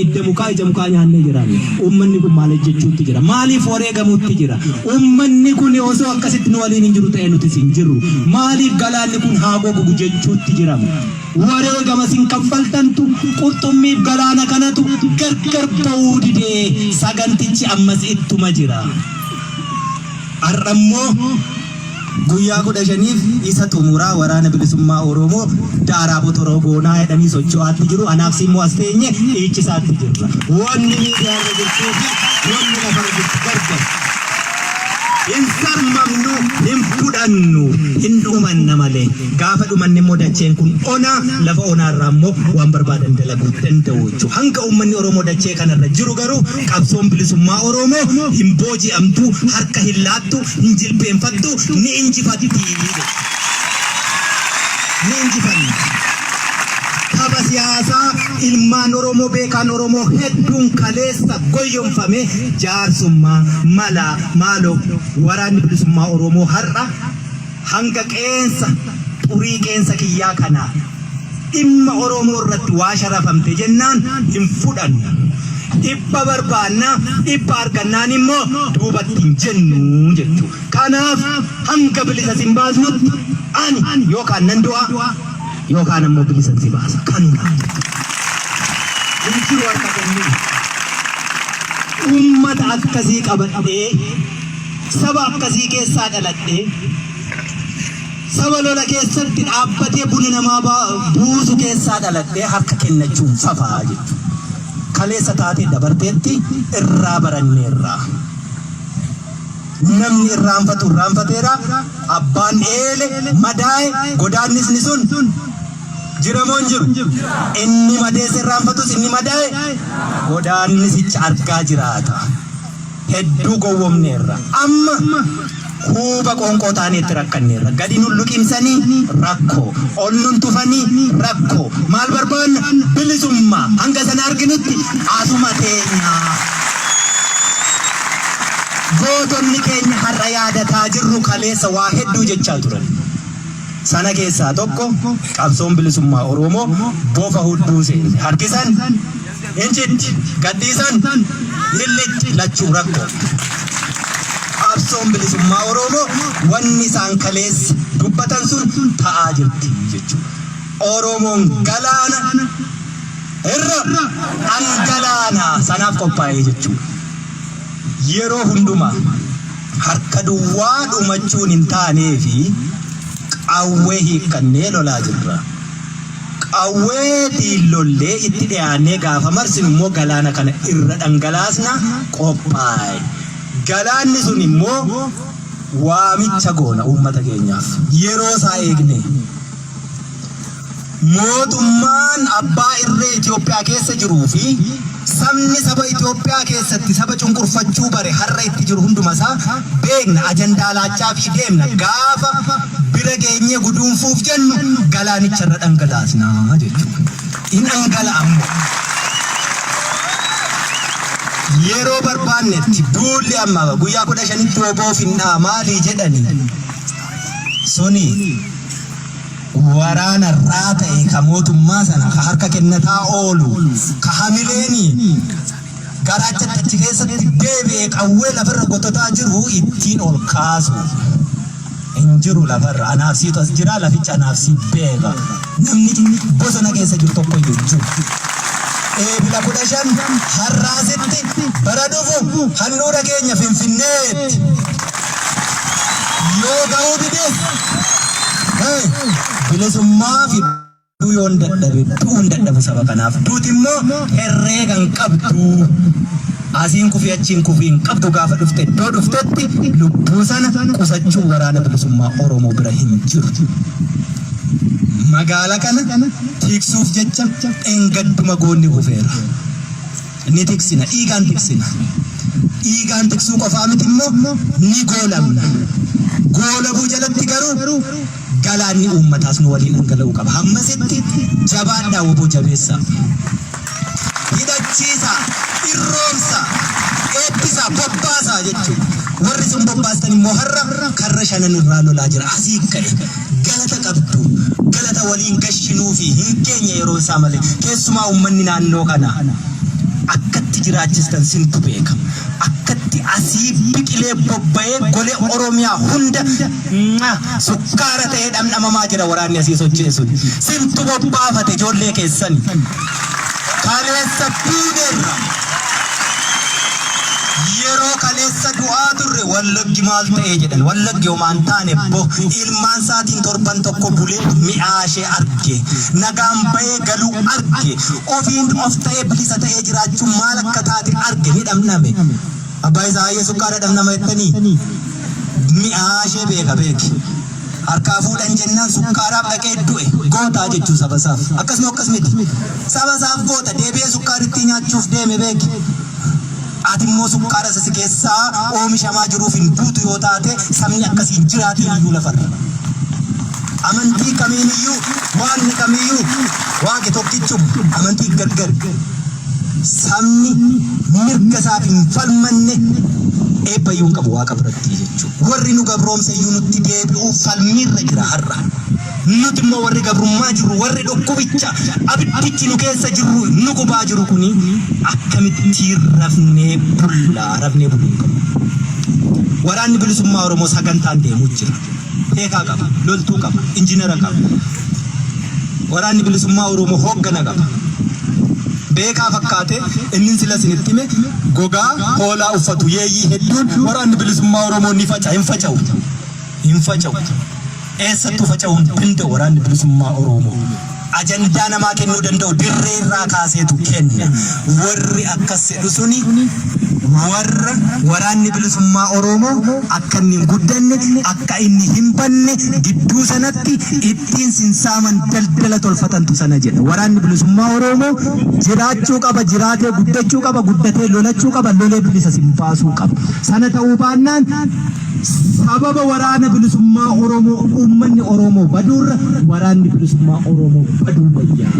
idda mukaa ija mukaa nyaannee jiraanne. Uummanni kun maal hojjechuutti jira? Maaliif wareegamuutti jira? Uummanni kun osoo akkasitti nu waliin hin jiru ta'e nutis hin jirru. Maaliif galaanni kun haa gogugu jechuutti jirama? Wareegama isin kaffaltantu qurxummiif galaana kanatu gargar ba'uu didee sagantichi ammas ittuma jira. Har'a immoo guyyaa 15f isa xumuraa waraana bilisummaa Oromoo daaraa botoroo goonaa jedhanii socho'aatti jiru. Anaaf si immoo as teenye dhiichisaatti jirra. Wanni miidiyaarra jirtuu fi wanni lafarra jirtu gargar. Hin sarmamnu, hin fudhannu, hin dhumanna malee. Gaafa dhumanne immoo dacheen kun ona, lafa onaa irraa immoo waan barbaadan dalaguu danda'u jechuudha. Hanga uummanni Oromoo dachee kanarra jiru garuu qabsoon bilisummaa Oromoo hin booji'amtu, harka hin laattu, hin jilbeenfattu, ni injifatti jechuudha. Ni injifanna. Tapha siyaasaa ilmaan Oromoo beekaan Oromoo hedduun kaleessa goyyomfame jaarsummaa, mala, maaloo waraanni bilisummaa Oromoo har'a hanga qeensa xurii qeensa kiyyaa kanaa dhimma Oromoo irratti waa sharafamte jennaan hin fudhannu. Dhibba barbaanna, dhibba argannaan immoo duubatti hin jennu jechuudha. Kanaaf hanga bilisa sin baasnutti ani yookaan nan du'a yookaan ammoo bilisan si baasa. Kanuma. Hin jiru harka kennuu. Uummata akkasii qabadhee saba akkasii keessaa dhaladhee saba lola keessatti dhaabbatee buna namaa buusu keessaa dhaladhee harka kennachuun fafaa jechuudha. Kaleessa taatee dabarteetti irraa baranneerra. Namni irraanfatu irraanfateera. Abbaan eele madaa'e godaannisni sun jira moo hin jiru? Inni madeesse irraanfatus inni madaa'e godaannisicha argaa jiraata. Hedduu gowwomneerra. Amma Huuba qoonqoo taanee itti rakkanneerra. Gadi nun luqimsanii rakkoo. Ol nun tufanii rakkoo. Maal barbaanna? Bilisummaa. Hanga sana arginutti asuma teenya. Gootonni keenya har'a yaadataa jirru kaleessa waa hedduu jechaa turan. Sana keessaa tokko qabsoon bilisummaa Oromoo bofa hudduu seente. Harkisan hin citti, gadhiisan hin lixxi, lachuu rakkoo. Qabsoon bilisummaa Oromoo wanni isaan kaleessa dubbatan sun ta'aa jirti jechuudha. Oromoon galaana irra dhangalaana sanaaf qophaa'ee jechuudha. Yeroo hundumaa harka duwwaa dhumachuun hin taaneefi qawwee hiikkannee lolaa jirra. Qawweetiin lollee itti dhiyaannee gaafa marsinu immoo galaana kana irra dhangalaasna qophaa'e. Galaanni sun immoo waamicha goona uummata keenyaaf. Yeroo isaa eegnee. Mootummaan abbaa irree Itoophiyaa keessa jiruu fi sabni saba Itoophiyaa keessatti saba cunqurfachuu bare har'a itti jiru hunduma isaa beekna, ajandaa laachaafii deemna, gaafa bira geenyee guduunfuuf jennu galaanicha irra dhangalaasna jechuudha. In dhangala'a immoo. Yeroo barbaannetti duulli amma guyyaa 15tti wbo finnaa maalii jedhani suni waraana irraa ta'e ka mootummaa sana ka harka kennataa oolu ka hamileeni garaachatti achi keessatti deebi'e qawwee lafarra gototaa jiru ittiin ol kaasu hin jiru lafarra. Anaaf siitu as jira, laficha anaaf sii beeka. Namni bosona keessa jiru tokko iyyuu hin jiru. Eebila 15 har'aasitti bara dhufu handhuura keenya Finfinneetti. Yoo ga'uu dides bilisummaa fiduu yoon dadhabe du'uun dadhabu saba kanaaf. Duuti immoo herreega hin qabdu. Asiin kufii achiin kufii hin qabdu gaafa dhufte iddoo dhuftetti lubbuu sana qusachuu waraana bilisummaa Oromoo bira hin jiru. Magaala kana tiksuuf jecha dheengadduma goonni kufeera. Ni tiksina, dhiigaan tiksina. Dhiigaan tiksuu qofaa miti immoo ni goolabna. Goolabuu jalatti garuu galaanni uummataas nu waliin dhangala'uu qaba. Hammasitti jabaadhaa wbo jabeessaa. Hidhachiisaa, irroomsaa, eebbisaa, bobbaasaa jechuudha. Warri isin bobbaastan immoo har'a karra shanan irraa lolaa jira. Asii ka'e galata qabdu. Galata waliin gashinuufi hin geenye yeroon isaa malee. Keessumaa uummanni naannoo kanaa akkatti jiraachistan sintu beeka. Akkatti asii biqilee bobba'ee golee Oromiyaa hunda sukkaara ta'ee dhamdhamamaa jira waraanni asii socho'e sun. Sintu bobbaafate ijoollee keessani. Kaleessa duuneerra. Yeroo kaleessa du'aa turre Wallaggi maal ta'ee jedhan. Wallaggi homaa hin taane bo ilmaan isaatiin torban tokko bulee mi'aa ishee arge. Nagaan bahee galuu arge. Ofiin of ta'ee bilisa ta'ee jiraachuun maal akka taate arge ni dhamdhame. Abbaa isaa hayyee sukkaara dhamdhama jettanii? Mi'aa ishee beeka beeki. Harkaa fuudhan jennaan sukkaaraaf dhaqee du'e. Gootaa jechuu saba isaaf. Akkas moo akkas miti? Saba isaaf goota. Deebi'ee sukkaarittii nyaachuuf deeme beeki. Ati immoo sukkaara isa si keessaa oomishamaa jiruuf hin duutu yoo taate sabni akkasii hin jiraatiin iyyuu lafarra. Amantii kamiin iyyuu waaqni kamiyyuu waaqi tokkichuma amantii gargar. Sabni mirga isaaf hin falmanne eebba iyyuu hin qabu waaqa biratti jechuudha. Warri nu gabroomse iyyuu nutti deebi'uuf falmiirra jira har'a. Nuti immoo warri gabrummaa jirru, warri dhukkubicha abiddichi nu keessa jirru nu gubaa jiru kuni akkamitti rafnee bulla? Rafnee buluu hin qabnu. Waraanni bilisummaa Oromoo sagantaan deemuu jira. Beekaa qaba, loltuu qaba, injinara qaba. Waraanni bilisummaa Oromoo hooggana qaba. Beekaa fakkaatee inni sila isinitti hime gogaa hoolaa uffatu yeeyyii hedduun waraanni bilisummaa Oromoo ni faca'a, hin faca'u. Hin faca'u. Eessattuu faca'uu hin danda'u waraanni bilisummaa Oromoo. Ajandaa namaa kennuu danda'u dirree irraa kaaseetu kenna. Warri akkas jedhu suni Warra waraanni bilisummaa Oromoo akka inni hin guddanne, akka inni hin banne gidduu sanatti ittiin sinsaaman daldala tolfatantu sana jedha. Waraanni bilisummaa Oromoo jiraachuu qaba, jiraatee guddachuu qaba, guddatee lolachuu qaba, lolee bilisa sin baasuu qaba. Sana ta'uu baannaan sababa waraana bilisummaa Oromoo uummanni Oromoo baduurra waraanni bilisummaa Oromoo baduu wayyaa.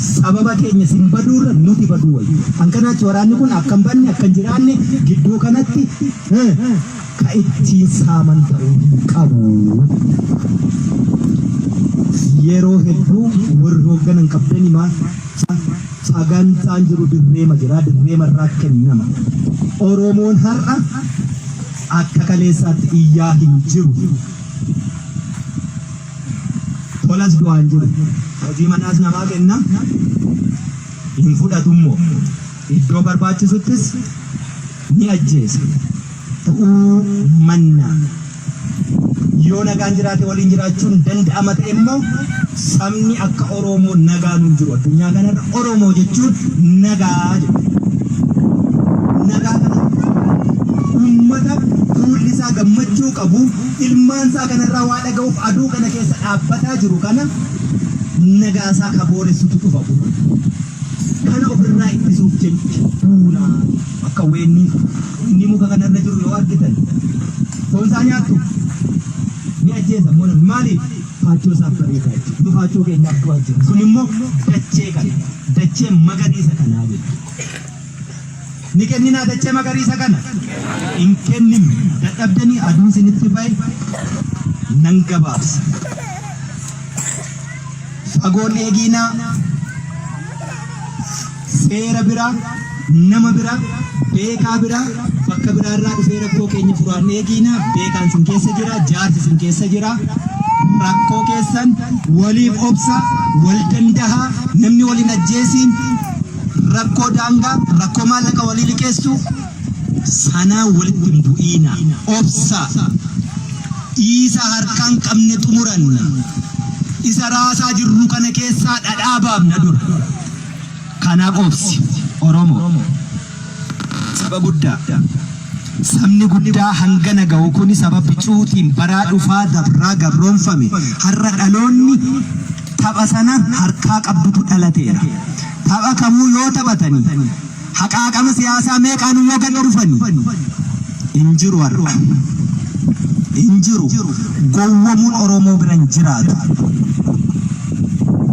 Sababa keenya sin baduurra nuti baduu wayya. An kanaachi waraanni kun akka hin banne, akka hin jiraanne gidduu kanatti ka ittiin saaman ta'uu hin qabu. Yeroo hedduu warri hoogganan qabdani maa sagantaan jiru dirreema jira, dirreema irraa kennama. Oromoon har'a akka kaleessaatti iyyaa hin jiru. Tolas du'aa hin jiru. Hojii manaas namaa kenna, hin fudhatummoo. Iddoo barbaachisuttis ni ajjeesa. Du'uu mannaa. Yoo nagaan jiraate waliin jiraachuun danda'ama ta'e immoo sabni akka Oromoo nagaan hin jiru. Addunyaa kanarra Oromoo jechuun nagaa jechuudha. Nagaa kana uummata fuulli isaa gammachuu qabu, ilmaan isaa kanarraa waa dhaga'uuf aduu kana keessa dhaabbataa jiru kana nagaa isaa ka booressutu dhufa kun. Kana ofirraa ittisuuf jecha duulaa akka weennii inni muka kanarra jiru yoo argitan foon isaa nyaattu ni ajjeesa immoo namni maaliif faachoo isaaf bareedaa jechuudha. Nu faachoo keenyaaf du'aa jira. Sun immoo dachee kana dachee magariisa kanaa jechuudha. Ni kenninaa dachee magariisa kana? Hin kenninu. Dadhabdanii aduun isinitti bahe nan gabaabsa. Fagoon eegiinaa seera biraa, nama biraa, beekaa biraa, bakka biraa irraa dhufee rakkoo keenya furaan eegiinaa. Beekaan isin keessa jira, jaarsi isin keessa jira. Rakkoo keessan waliif obsa, wal dandahaa, namni wal hin ajjeesiin. Rakkoo daangaa, rakkoo maallaqa walii liqeessuu sanaa walitti hin bu'iinaa. Obsaa. Isa harkaan qabne xumuranna. Isa raasaa jirru kana keessaa dhadhaa baafna dura. Kanaaf obsi. Oromoo. Saba guddaa. Sabni guddaa hangana ga'u kuni saba bicuutiin baraa dhufaa dabraa gabroomfame. Har'a dhaloonni tapha sana harkaa qabdutu dhalateera. Tapha kamuu yoo taphatani, haqaaqama siyaasaa meeqaanuu yoo gad dhufani, hin jiru har'a. Hin jiru. Gowwomuun Oromoo bira hin jiraatu.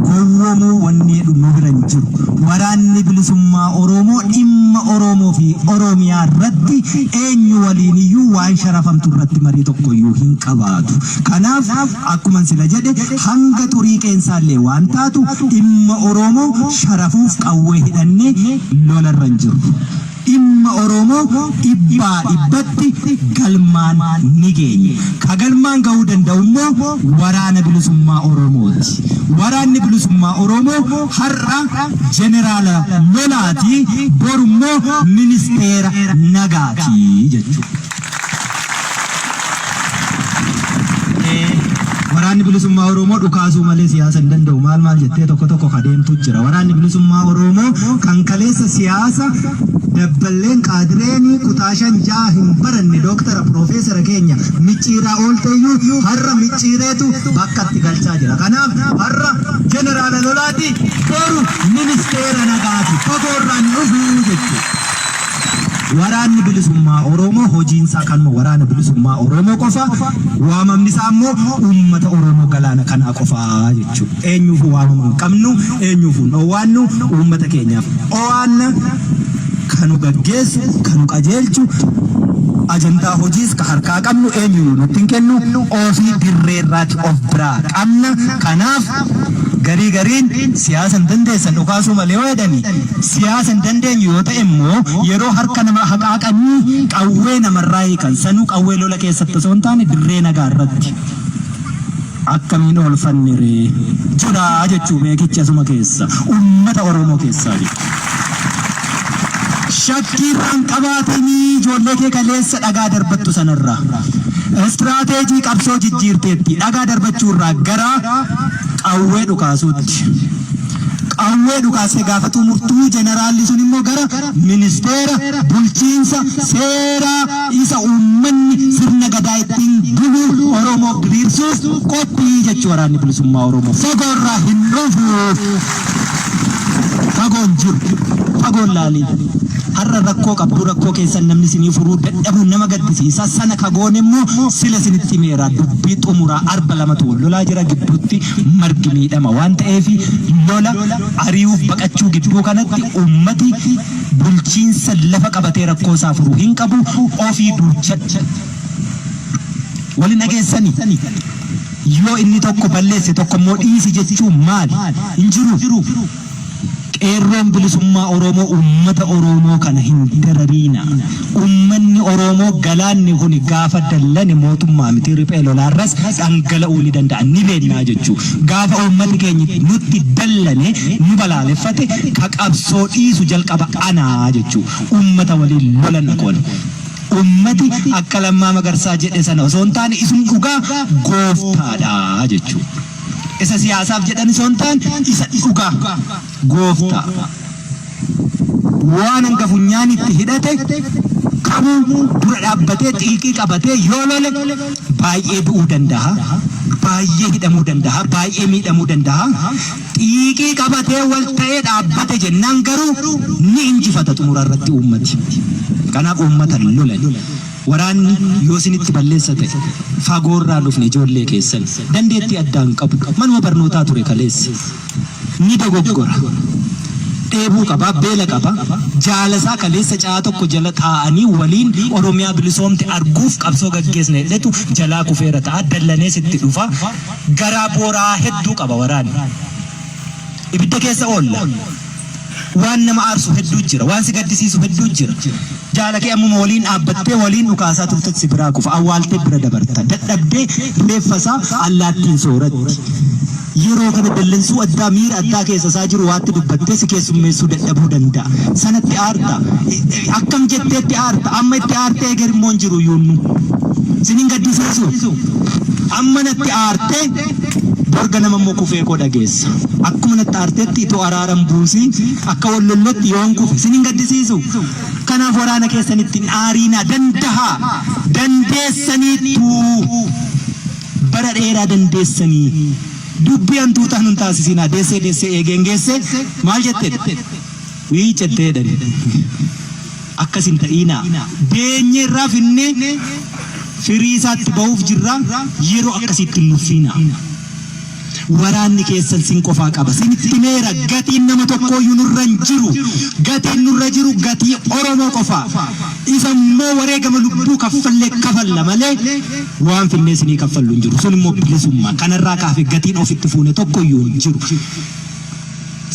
Gowwoomuu wanni jedhu nu bira hin jiru. Waraanni Bilisummaa Oromoo dhimma Oromoo fi Oromiyaa irratti eenyu waliin iyyuu waan sharafamtu irratti marii tokko iyyuu hin qabaatu. Kanaaf akkuman sila jedhe hanga xurii qeensaa illee waan taatu dhimma Oromoo sharafuuf qawwee hidhannee lola irra hin jirru. Dhimma Oromoo dhibbaa dhibbatti galmaan ni geenya. Ka galmaan gahuu danda'u immoo Waraana Bilisummaa Oromooti. Waraanni Bilisummaa Oromoo har'a Jeneraala lolaati, boru immoo Ministeera nagaati jechuudha. Waraanni Bilisummaa Oromoo dhukaasuu malee siyaasa hin danda'u maal maal jettee tokko tokko ka deemtu jira. Waraanni Bilisummaa Oromoo kan kaleessa siyaasa dabballeen qaadireen kutaa 5 6 hin baranne dooktara piroofeesara keenya micciiraa oolteyyuu har'a micciireetu bakka itti galchaa jira. Kanaaf har'a jeneraala lolaati, boru ministeera nagaati. Fagoorraan dhufuu jechuudha. Waraanni Bilisummaa Oromoo hojiin isaa kanuma Waraana Bilisummaa Oromoo qofa, waamamni isaa immoo uummata Oromoo galaana kanaa qofa jechuudha. Eenyuufuu waamama hin qabnu, eenyuufuu hin owwaannu, uummata keenyaaf owaanna, ka nu gaggeessu, ka nu qajeelchu, ajandaa hojiis ka harkaa qabnu eenyuyyuu nutti hin kennu, ofii dirreerraati of biraa qabna. Kanaaf garii gariin siyaasa hin dandeessan dhukaasuu malee yoo jedhani, Siyaasa hin dandeenyu yoo ta'e immoo yeroo harka nama haqaaqanii qawwee namarraa hiikan sanuu qawwee lola keessatti osoo hin taane dirree nagaa irratti akkamiin oolfanne ree? Jira jechuu beekichi asuma keessa uummata Oromoo keessaa jechuudha. Shakkii irraan qabaatanii ijoollee kee kaleessa dhagaa darbattu sanarraa istiraateejii qabsoo jijjiirteetti dhagaa darbachuu irraa gara qawwee dhukaasuutti. Qawwee dhukaastee gaafa xumurtu jeneraalli sun immoo Oromoo gara ministeera bulchiinsa seeraa isa uummanni sirna gadaa ittiin bulu Oromoof diriirsuuf qophii jechuu Waraanni Bilisummaa Oromoo. Fagoorraa hin dhufu. Fagoon jiru. Fagoon laalii. Har'a rakkoo qabdu, rakkoo keessan namni isinii furuu dadhabuun nama gaddisiisa. Sana kagoon immoo sila isinitti himeera, dubbii xumuraa. Arba lamatu wal lolaa jira, gidduutti margi miidhama waan ta'eef lola ari'uuf baqachuu gidduu kanatti ummati bulchiinsa lafa qabatee rakkoo isaa furu hin qabu, ofii duuchadha. Wali dhageessanii? Yoo inni tokko balleesse tokko immoo dhiisi jechuun maali? Hin jiru. Qeerroon Bilisummaa Oromoo uummata Oromoo kana hin darariina. Uummanni Oromoo galaanni kuni gaafa dallane mootummaa miti, riphee lolaarras dhangala'uu ni danda'a, ni beennaa jechuu. Gaafa uummati keenya nutti dallane, nu balaaleffate, ka qabsoo dhiisu jalqaba anaa jechuu. Uummata waliin lolan qoona. Uummati akka Lammaa Magarsaa jedhe sana osoo hin taane isum dhugaa gooftaadha jechuu. Isa siyaasaaf jedhan osoo hin taane isa dhugaa gooftaa. Waan hanga funyaanitti hidhate kamuu dura dhaabbatee xiiqii qabatee yoo lole baay'ee du'uu danda'a. Baay'ee hidhamuu danda'a. Baay'ee miidhamuu danda'a. Xiiqii qabatee wal ta'ee dhaabbate jennaan garuu ni injifata xumura irratti uummati. Kanaaf uummata lolan. Waraanni yoo isinitti balleessa ta'e, fagoorraa dhufne, ijoollee keessan dandeettii addaa hin qabu. Manuma barnootaa ture kaleessa. Ni dogoggora. Dheebuu qaba, beela qaba. Jaalasaa kaleessa caa tokko jala taa'anii waliin Oromiyaa bilisoomte arguuf qabsoo gaggeessna jedhetu jalaa kufeera ta'a. Dallanee sitti dhufa. Garaa booraa hedduu qaba waraanni. Ibidda keessa oolla. Waan nama aarsu hedduu jira. Waan si gaddisiisu hedduu jira. Jaala kee ammuma waliin dhaabbattee waliin dhukaasaa turtetti si biraa kufa. Awwaaltee bira dabarta. Dadhabdee reeffa isaa allaattiin sooratti. Yeroo kana dallansuu addaa, miira addaa keessa isaa jiru waatti dubbattee si keessummeessuu dadhabuu danda'a. Sanatti aarta. Akkam jetteetti aarta? Amma itti aartee eger immoo hin jiru yuunnu. Sin hin gaddisiisu? Amma natti aartee bor ganama immoo kufee koo dhageessa. Akkuma natti aartetti itoo araara hin buusiin akka wal lolletti yoon kufe sin hin gaddisiisu? Kanaaf waraana keessanitti hin aariinaa, dandahaa. Dandeessaniittuu. Bara dheeraa dandeessanii. Dubbii hantuutaa nun taasisinaa. Deessee deessee eegeen geesse maal jette? Wiicattee jedhani. Akkas hin ta'iinaa. Deenyeerraa finnee firii isaatti bahuuf jirra, yeroo akkasiitti hin nuffiinaa. Waraanni keessan sin qofaa qaba. Sinitti himeera, gatiin nama tokkooyyuu nurra hin jiru. Gatiin nurra jiru gatii Oromoo qofa. Isa immoo wareegama lubbuu kaffallee kafalla malee waan finnee isinii kaffallu hin jiru. Sun immoo bilisummaa. Kanarraa kaafe gatiin ofitti fuune tokkoyyuu hin jiru.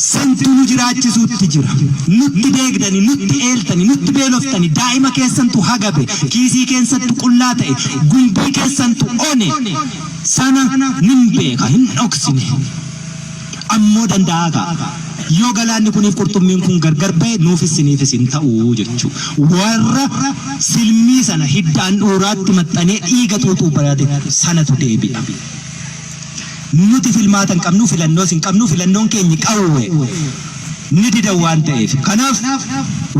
Santu nu jiraachisuutti jira. Nutti deegdani, nutti eeltani, nutti beeloftani, daa'ima keessantu hagabe, kiisii keessantu qullaa ta'e, gumbii keessantu one. Sana nin beeka, hin dhoksine. Ammoo danda'aa kaa. Yoo galaanni kuniif qurxummiin kun gargar ba'e nuufis siniifis hin ta'u jechuu. Warra silmii sana hidda handhuuraatti maxxanee dhiiga xuuxuu barate sanatu deebi'a. Nuti filmaata hin qabnu, filannoos hin qabnu, filannoon keenyi qawwee. Ni didan waan ta'eef. Kanaaf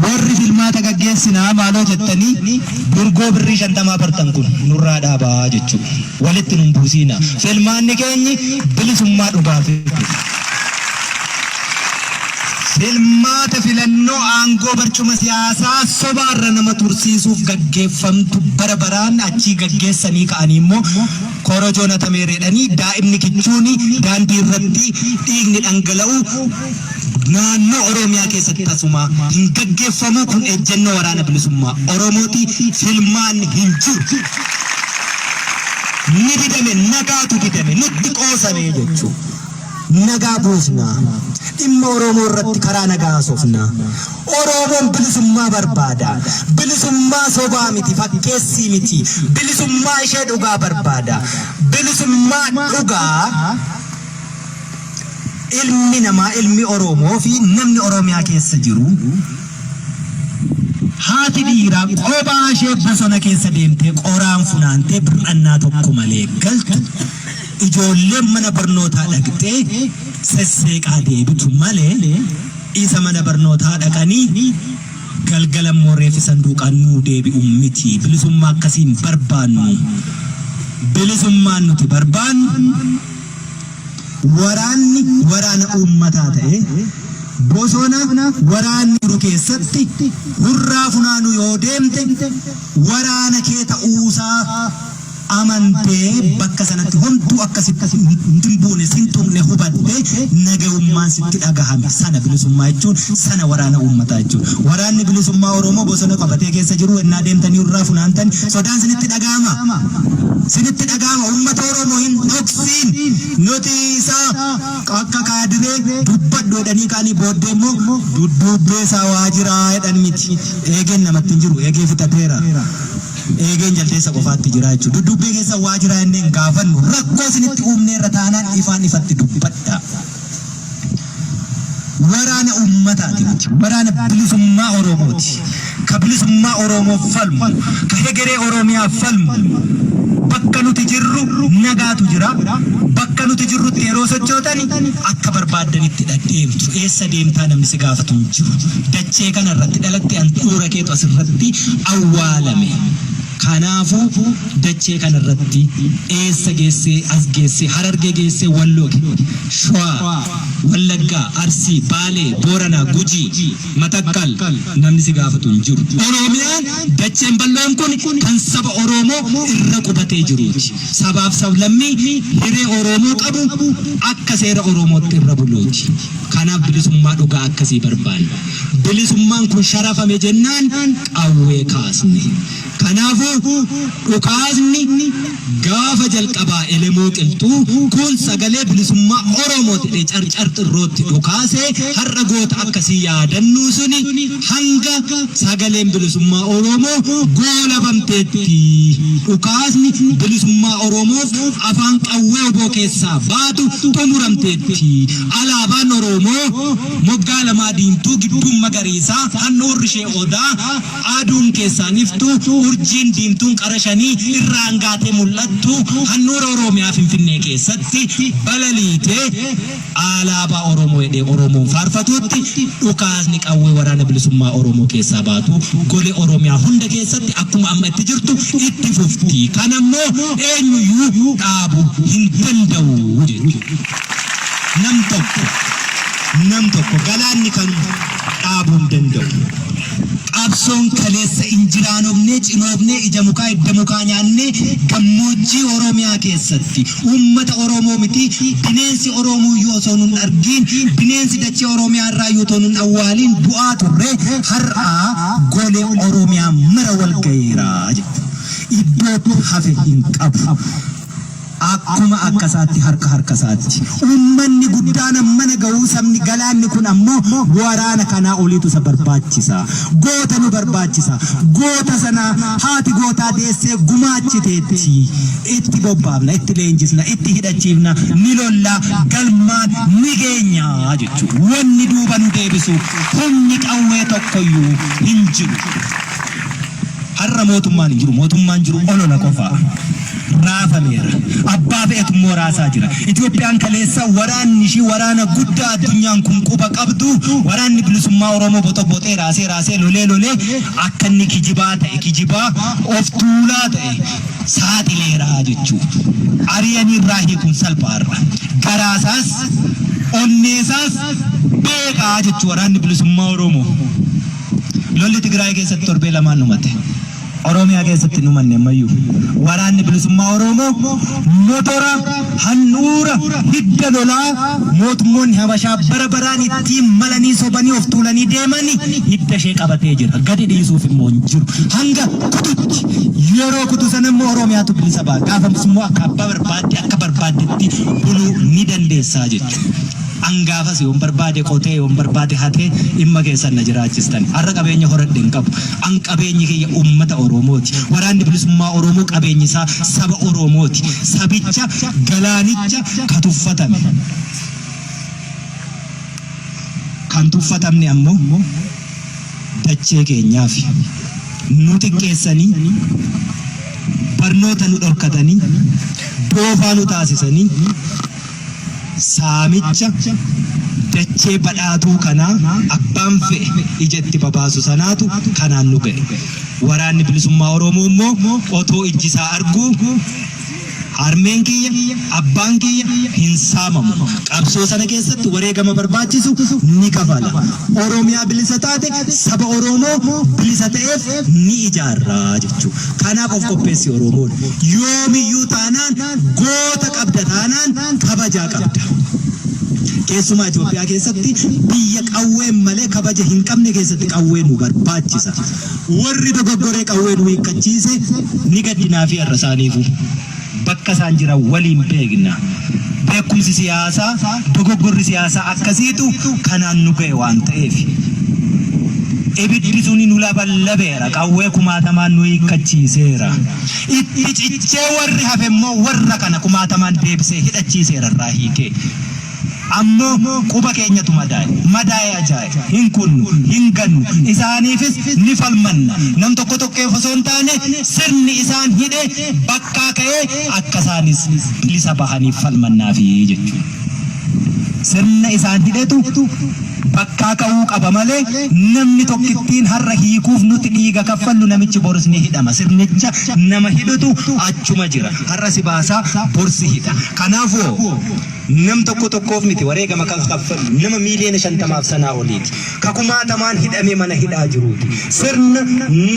warri filmaata gaggeessinaa maaloo jettanii durgoo birrii shantamaa bartan kun nurraa dhaabaa jechuudha. Walitti nun buusiinaa. Filmaanni keenyi bilisummaa dhugaa fidu. Filmaata filannoo aangoo barcuma siyaasaa sobaarra nama tursiisuuf gaggeeffamtu bara baraan achii gaggeessanii ka'anii immoo korojoon hatameera jedhanii daa'imni kichuuni daandii irratti dhiigni dhangala'u naannoo Oromiyaa keessatti tasumaa hin gaggeeffamu. Kun ejjennoo Waraana Bilisummaa Oromooti. Filmaanni hin jiru. Ni didame, nagaatu didame, nutti qoosame jechuudha. Nagaa buusna. Dhimma Oromoo irratti karaa nagaa haasofna. Oromoon bilisummaa barbaada. Bilisummaa sobaa miti, fakkeessii miti. Bilisummaa ishee dhugaa barbaada. Bilisummaa dhugaa ilmi namaa, ilmi Oromoo fi namni Oromiyaa keessa jiru, haati dhiiraa qophaa ishee bosona keessa deemtee qoraan funaantee bir'annaa tokko malee galtu, ijoolleen mana barnootaa dhaqxee sesseeqaa deebitu malee. Isa mana barnootaa dhaqanii galgala immoo reeffi sanduuqaan nuu deebi'u miti. Bilisummaa akkasii hin barbaannu. Bilisummaan nuti barbaannu waraanni waraana uummataa ta'ee bosona waraanni jiru keessatti hurraa funaanuu yoo deemte waraana kee ta'uusaa amantee bakka sanatti homtuu akka sitti hin buune, sin tuqne hubattee nagayummaan sitti dhagahame sana bilisummaa jechuun sana waraana uummataa jechuun. Waraanni bilisummaa Oromoo bosona qabatee keessa jiru ennaa deemtanii irraa funaantan sodaan sinitti dhagahama. Sinitti dhagahama. Uummata Oromoo hin dhoksiin. Nuti isa akka kaadiree dubbadhu jedhanii kaanii booddee immoo dudduubbee isaa waa jiraa jedhan miti. Eegeen namatti hin jiru. Eegee fixateera. Eegeen jaldeessa qofaatti jira jechuudha. Dudduubbee keessa waa jira jennee hin gaafannu. Rakkoo isinitti uumneerra taanaan ifaan ifatti dubbadhaa. Waraana uummataati nuti. Waraana bilisummaa Oromooti. Ka bilisummaa Oromoof falmu, ka hegeree Oromiyaaf falmu. Bakka nuti jirru nagaatu jira. Bakka nuti jirrutti yeroo sochootani akka barbaaddanitti dha deemtu. Eessa deemtaa namni si gaafatu hin jiru. Dachee kana irratti dhalatte handhuura keetu asirratti awwaalame. Kanaafuu dachee kana irratti eessa geessee as geessee Harargee geessee Walloo, Shawaa, Wallaggaa, Arsii, Baalee, Booranaa, Gujii, Matakkal namni si gaafatu hin jiru. Oromiyaan dacheen bal'oon kun kan saba Oromoo irra qubatee jiruuti. Sabaaf sablammii hiree Oromoo qabu akka seera Oromootti irra buluuti. Kanaaf bilisummaa dhugaa akkasii barbaanna. Bilisummaan kun sharafame jennaan qawwee kaasne. Kanaafuu dhukaasni gaafa jalqabaa Elemoo Qilxuu kun sagalee bilisummaa Oromooti jedhee Carcar Xirrootti dhukaasee har'a goota akkasii yaadannuu suni hanga sagaleen bilisummaa Oromoo goolabamteetti dhukaasni bilisummaa Oromoof afaan qawwee wbo keessaa baatu xumuramteetti. Alaabaan Oromoo moggaa lamaa diimtuu gidduun magariisaa handhuurri ishee odaa aduun keessaan iftu urjiin diimtuun qara shanii irraan gaatee mul'attu handhuura Oromiyaa Finfinnee keessatti balaliitee alaabaa Oromoo jedhee Oromoon faarfatuutti dhukaasni qawwee Waraana Bilisummaa Oromoo keessaa baatu golee Oromiyaa hunda keessatti akkuma amma itti jirtu itti fufti. Kana immoo eenyuyyuu dhaabu hin danda'u jechuudha. Nam tokko nam tokko galaanni kan dhaabuu hin danda'u. Qabsoon kaleessa injiraanofnee, cinoofnee, ija mukaa hidda mukaa nyaannee gammoojjii Oromiyaa keessatti uummata Oromoo miti bineensi Oromooyyuu osoo nun argiin, bineensi dachee Oromiyaa irraayyuu otoo nun awwaaliin du'aa turre har'aa golee Oromiyaa mara wal gaheera jechuudha. Iddoo hafe hin qabu. Akkuma akkasaatti harka harkasaatti. Uummanni guddaan ammana gahuu sabni galaanni kun ammoo waraana kanaa oliitu isa barbaachisa. Goota nu barbaachisa. Goota sana haati gootaa deessee gumaachiteetti. Itti bobbaafna, itti leenjisna, itti hidhachiifna, ni lolla, galmaan ni geenya jechuudha. Wanni duuba nu deebisu humni qawwee tokkoyyuu hin jiru. Har'a mootummaan hin jiru. Mootummaan jiru olola qofa. Raafameera. Abbaa fe'etu immoo raasaa jira. Itoophiyaan kaleessa waraanni ishii waraana guddaa addunyaan kun quba qabdu waraanni bilisummaa Oromoo boxoboxee raasee raasee lolee lolee akka inni kijibaa ta'e kijibaa of tuulaa ta'e saaxileera jechuudha. Ari'anii irraa hiikuun salphaarra. Garaasaas onneesaas beekaa jechuu waraanni bilisummaa Oromoo. Lolli Tigraay keessatti torbee lamaan dhumate. Oromiyaa keessatti hin dhumanne ammayyuu. Waraanni Bilisummaa Oromoo motora handhuura hidda lolaa mootummoonni Habashaa bara baraan ittiin malanii sobanii of tuulanii deemani hidda ishee qabatee jira. Gadi dhiisuuf immoo hin jiru. Hanga kututti yeroo kutu sana immoo Oromiyaatu bilisa ba'a. Gaafas immoo akka abbaa barbaadde akka barbaaddetti buluu ni dandeessaa jechuudha. An gaafas yoon barbaade qotee yoon barbaade hatee dhimma keessan na jiraachistan. Har'a qabeenya horadhe hin qabu. An qabeenyi kiyya uummata Oromooti. Waraanni Bilisummaa Oromoo qabeenyi isaa saba Oromooti. Sabicha galaanicha ka tuffatame. Kan tuffatamne ammoo dachee keenyaafi. Nu xiqqeessanii, barnoota nu dhorkatanii, doofaa nu taasisanii, saamicha, Dachee badhaatuu kanaa abbaan fe'e ija itti babaasu sanaatu kanaan nu ga'e. Waraanni Bilisummaa Oromoo immoo otoo ijji isaa arguu harmeen kiyya, abbaan kiyya hin saamamu. Qabsoo sana keessatti wareegama barbaachisu ni kafala. Oromiyaa bilisa taate saba Oromoo bilisa ta'eef ni ijaarra jechuudha. Kanaaf of qopheessi Oromoon. Yoomiyyuu taanaan goota qabda taanaan kabajaa qabda. Keessumaa Itoophiyaa keessatti biyya qawween malee kabaja hin qabne keessatti qawwee nu barbaachisa. Warri dogoggoree qawwee nu hiikkachiise ni gaddinaafi har'a isaaniifu. Bakka isaan jiran waliin beekna. Beekumsi siyaasaa, dogoggorri siyaasaa akkasiitu kanaan nu ga'e waan ta'eef. Ibiddi suni nu laballabeera, qawwee kumaatamaan nu hiikkachiiseera. Itti cichee warri hafe immoo warra kana kumaatamaan deebisee hidhachiiseera irraa hiikee. Ammoo quba keenyatu madaa'e. Madaa'ee ajaa'e. Hin kunnu, hin gannu. Isaaniifis ni falmanna. Nam tokko tokkeef osoo hin taane sirni isaan hidhe bakkaa ka'ee akka isaanis bilisa bahaniif falmannaafi jechuudha. Sirna isaan hidhetu bakkaa ka'uu qaba malee namni tokkittiin har'a hiikuuf nuti dhiiga kaffallu namichi boris ni hidhama. Sirnicha nama hidhutu achuma jira. Har'a si baasaa bor si hidha. Kanaafuu nam tokko tokkoof miti wareegama kan kaffallu nama miiliyoona 50f sanaa oliiti. Ka kumaatamaan hidhamee mana hidhaa jiruuti. Sirna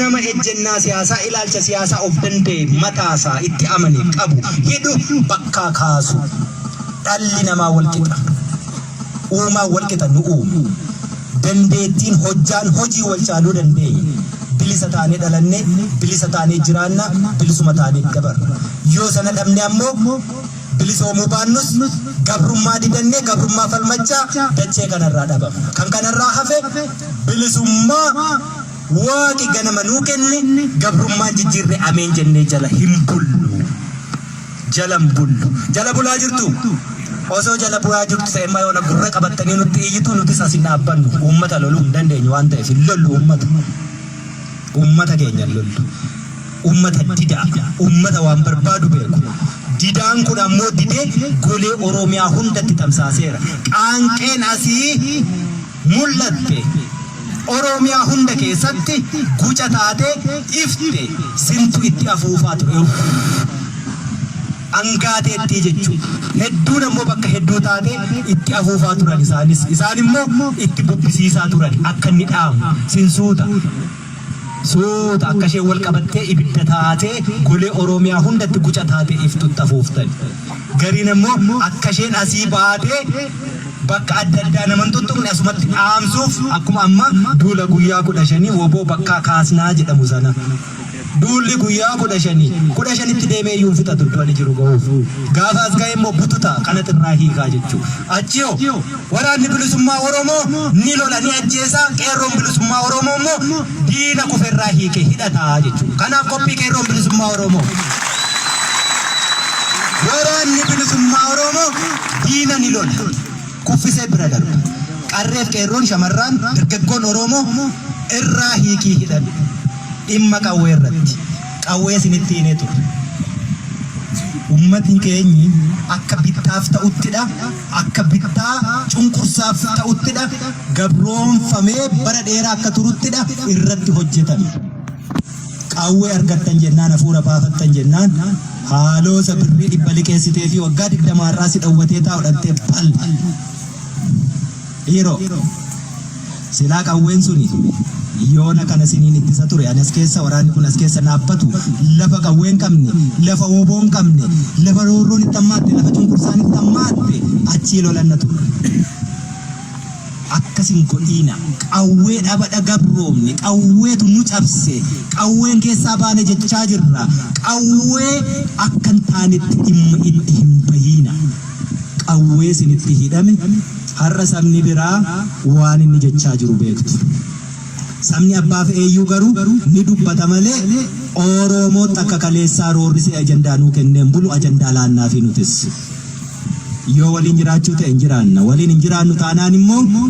nama ejjennaa siyaasaa, ilaalcha siyaasaa of danda'e mataasaa itti amane qabu hidhu bakkaa kaasu. Dhalli namaa wal qixa. Uumaan wal qixa nu uume. Dandeettiin, hojjaan, hojii wal caaluu dandeenya. Bilisa taanee dhalanne, bilisa taanee jiraanna, bilisuma taanee dabarra. Yoo sana dhabne ammoo bilisoomuu baannus gabrummaa didannee gabrummaa falmachaa dachee kanarraa dhabamna. Kan kanarraa hafe bilisummaa Waaqi ganama nuu kenne gabrummaan jijjiirre ameen jennee jala hin bullu. Jala hin bullu. Jala bulaa jirtuu? Osoo jala bulaa jirtu ta'e amma yoona gurra qabattanii nutti iyyitu, nutis as hin dhaabbannu. Uummata loluu hin dandeenyu waan ta'eef hin lollu uummata. Uummata keenya hin lollu. Uummata didaa. Uummata waan barbaadu beeku. Didaan kun ammoo didee golee Oromiyaa hundatti tamsaaseera. Qaanqeen asii mul'atte Oromiyaa hunda keessatti guca taatee ifte, sintu itti afuufaa ture. Angaateettii jechuudha. Hedduun ammoo bakka hedduu taatee itti afuufaa turan isaanis. Isaan immoo itti bubbisiisaa turan akka inni dhaamu. Sin suuta. Suuta akka isheen wal qabattee ibidda taatee golee Oromiyaa hundatti guca taatee iftutti afuuftan. Gariin ammoo akka isheen asii baatee bakka adda addaa nama hin tuttuqne asumatti dhaamsuuf akkuma amma duula guyyaa 15 wbo bakkaa kaasnaa jedhamu sana. Duulli guyyaa 15, 15tti deemee iyyuu hin fixatu iddoo ani jiru gahuuf. Gaafa as gahe immoo bututa kanatu irraa hiikaa jechuu. Achi hoo Waraanni Bilisummaa Oromoo ni lola, ni ajjeesa, Qeerroon Bilisummaa Oromoo immoo diina kufe irraa hiike hidhata jechuudha. Kanaaf qophii Qeerroon Bilisummaa Oromoo. Waraanni Bilisummaa Oromoo diina ni lola, kuffisee bira darba. Qarreef qeerroon, shamarraan, dargaggoon Oromoo irraa hiikii hidhadhu. Dhimma qawwee irratti. Qawwee isinitti himee ture. Ummatni keenyi akka bittaaf ta'uttidha. Akka bittaa cunqursaaf ta'uttidha, gabroomfamee bara dheeraa akka turuttidha irratti hojjetame. Qawwee argattan jennaan, hafuura baafattan jennaan, haaloo isa birrii 100 liqeessiteefii waggaa 20 har'aa si dhowwatee taa'u dhaqxee pal! Dhiiroo! Silaa qawween suni yoona kana siniin ittisa ture. Ani as keessa, waraanni kun as keessa dhaabbatu, lafa qawwee hin qabne, lafa wbo hin qabne, lafa roorroon itti hammaatte, lafa cunqursaan itti hammaatte achii lolanna turre. Akkas hin godhiina. Qawwee dhabadha gabroomne, qawweetu nu cabse, qawween keessaa baane jechaa jirra. Qawwee akka hin taanetti dhimma itti hin bahiina. Qawwee isinitti hidhame har'a sabni biraa waan inni jechaa jiru beektu. Sabni abbaa fe'eeyyuu garuu ni dubbata malee Oromootti akka kaleessaa roorrisee ajandaa nuu kennee hin bulu, ajandaa laannaafii nutis. Yoo waliin jiraachuu ta'e hin jiraanna. Waliin hin jiraannu taanaan immoo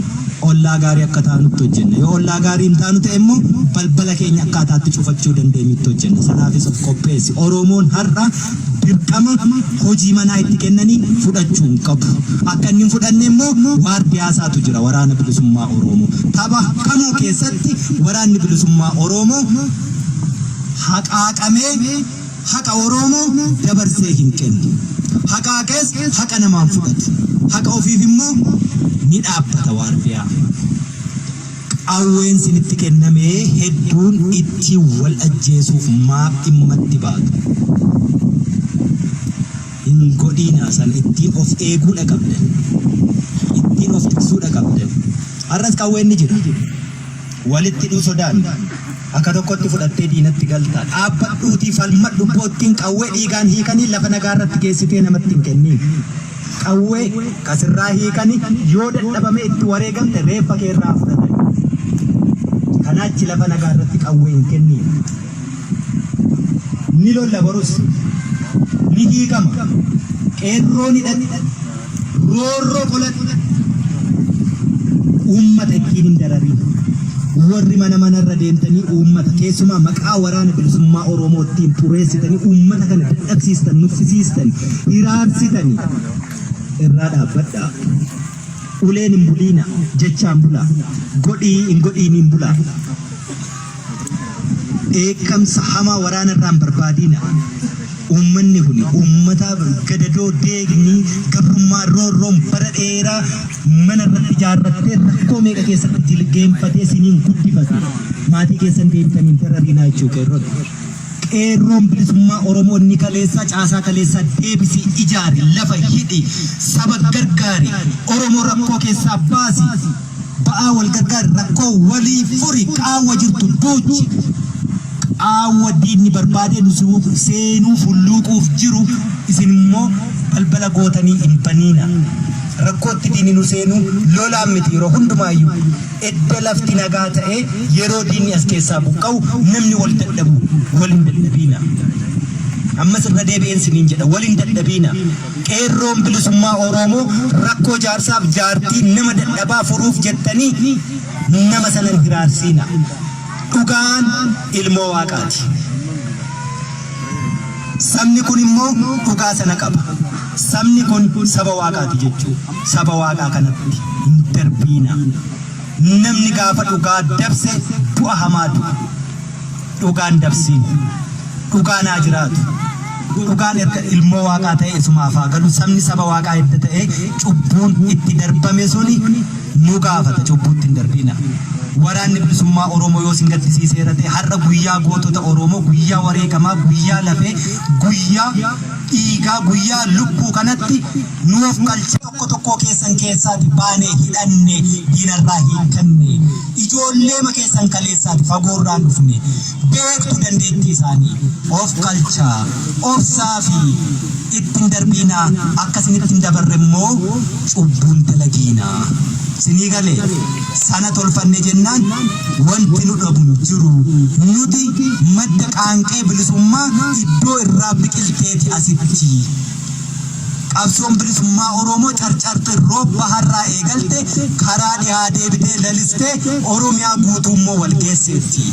ollaa gaarii akka taanutti hojjenna. Yoo ollaa gaarii hin taanu ta'e immoo balbala keenya akkaataatti cufachuu dandeenyutti hojjenna. Sanaafis of qopheessi. Oromoon har'a dirqama hojii manaa itti kennanii fudhachuu hin qabu. Akka inni hin fudhanne immoo waardiyaa isaatu jira Waraana Bilisummaa Oromoo. Tapha kamuu keessatti Waraanni Bilisummaa Oromoo haqaaqamee Haqa Oroomoo dabarsee hin kennu. Haqaaqees haqa namaa hin fudhatu. Haqa ofiif immoo ni dhaabbata waardiyaa. Qawween sinitti kenname hedduun ittiin wal ajjeesuuf maaf dhimma itti baatu? Hin godhiinaa sana ittiin of eeguudha qabdan. Ittiin of tiksuudha qabdan. Har'as qawween ni jira. Walitti hidhuu sodaanna. Akka tokkotti fudhattee diinatti galta. Dhaabbadhuutii falmadhu boottiin qawwee dhiigaan hiikanii lafa nagaa irratti geessitee namatti hin kenniin. Qawwee ka sirraa hiikani yoo dadhabamee itti wareegamte reeffa kee irraa fudhatani. Kanaachi lafa nagaa irratti qawwee hin kenniin. Ni lolla borus. Ni hiikama. Qeerroon hidhadhu. Roorroo qoladhu. Uummata ittiin hin dararin. Warri mana manarra deemtanii uummata keessumaa maqaa waraana bilisummaa Oromoo ittiin xureessitanii uummata kana dadhabsiistan, nuffisiistan, hiraarsitani irraa dhaabbadhaa. Uleen hin buliina, jechaan bulaa. Godhii hin godhiiniin bulaa. Dheekkamsa hamaa waraana irraa hin barbaadiina. Uummanni kuni uummata gadadoo deegni gabrummaa roorroon bara dheeraa mana irratti ijaarrattee rakkoo meeqa keessatti jilgeenfatee siniin guddifate. Maatii keessan deebitanii hin darariinaa jechuu qeerroon. Qeerroon bilisummaa Oromoo inni kaleessaa caasaa kaleessaa deebisii ijaari, lafa hidhi, saba gargaari, Oromoo rakkoo keessaa baasi. Ba'aa wal gargaari, rakkoo walii furi, qaawwa jirtu duuchi. Qaawwa diinni barbaadee nu seenuu hulluuquuf jiru isin immoo balbala gootanii hin baniina. Rakkootti diinni nu seenuu lolaan miti yeroo hundumaayyuu. Edda lafti nagaa ta'ee yeroo diinni as keessaa buqqa'u namni wal dadhabu wal hin dadhabiina. Ammas irra deebi'een siniin jedha wal hin dadhabiina. Qeerroon bilisummaa Oroomoo rakkoo jaarsaaf jaartii nama dadhabaa furuuf jettanii nama sana hin hiraarsiina. Dhugaan ilmoo Waaqaati. Sabni kun immoo dhugaa sana qaba. Sabni kun saba Waaqaati jechuu. Saba Waaqaa kanatti hin darbiina. Namni gaafa dhugaa dabse du'a hamaa du'a. Dhugaa hin dabsiin. Dhugaan haa jiraatu. Dhugaan erga ilmoo Waaqaa ta'e isumaaf haa galu. Sabni saba Waaqaa edda ta'e cubbuun itti darbame suni nu gaafata. Cubbuutti hin darbiina. Waraanni Bilisummaa Oromoo yoo isin gaddisiiseera ta'e har'a guyyaa gootota Oromoo, guyyaa wareegamaa, guyyaa lafee, guyyaa dhiigaa, guyyaa lubbuu kanatti nu of qalcha. Tokko tokkoo keessan keessaati baanee hidhanne diinarraa hiikkanne. Ijoolleema keessan kaleessaati fagoorraan dhufne. Beektu dandeettii isaanii. Of qalchaa, obsaa fi itti hin darbiinaa, akka isinitti hin dabarre immoo cubbuu hin dalagiinaa. Sinii galee? Sana tolfanne jennaan wanti nu dhabu hin jiru. Nuti madda qaanqee bilisummaa iddoo irraa biqilteeti asitti. Qabsoon bilisummaa Oromoo Carcar Xirroo baharraa eegalte karaa dhihaa deebitee lalistee Oromiyaa guutuu immoo wal geesseetti.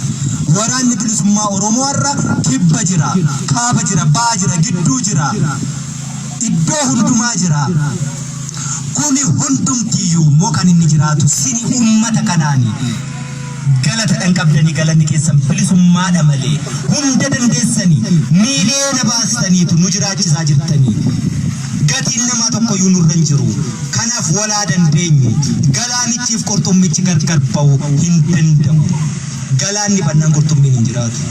Waraanni bilisummaa Oromoo har'a kibba jira, kaaba jira, baha jira, gidduu jira, iddoo hundumaa jira. Kuni hundumtiyyuu immoo kan inni jiraatu sini ummata kanaani. Galata dhan qabdanii galanni keessan bilisummaadha malee hunda dandeessanii miiliyoona baastaniitu nu jiraachisaa jirtanii. Gatiin namaa tokkoyyuu nurra hin jiru. Kanaaf walaa dandeenyu. Galaanichiif qurxummichi gargar ba'uu hin danda'u. Galaanni bannaan qurxummiin hin jiraatu.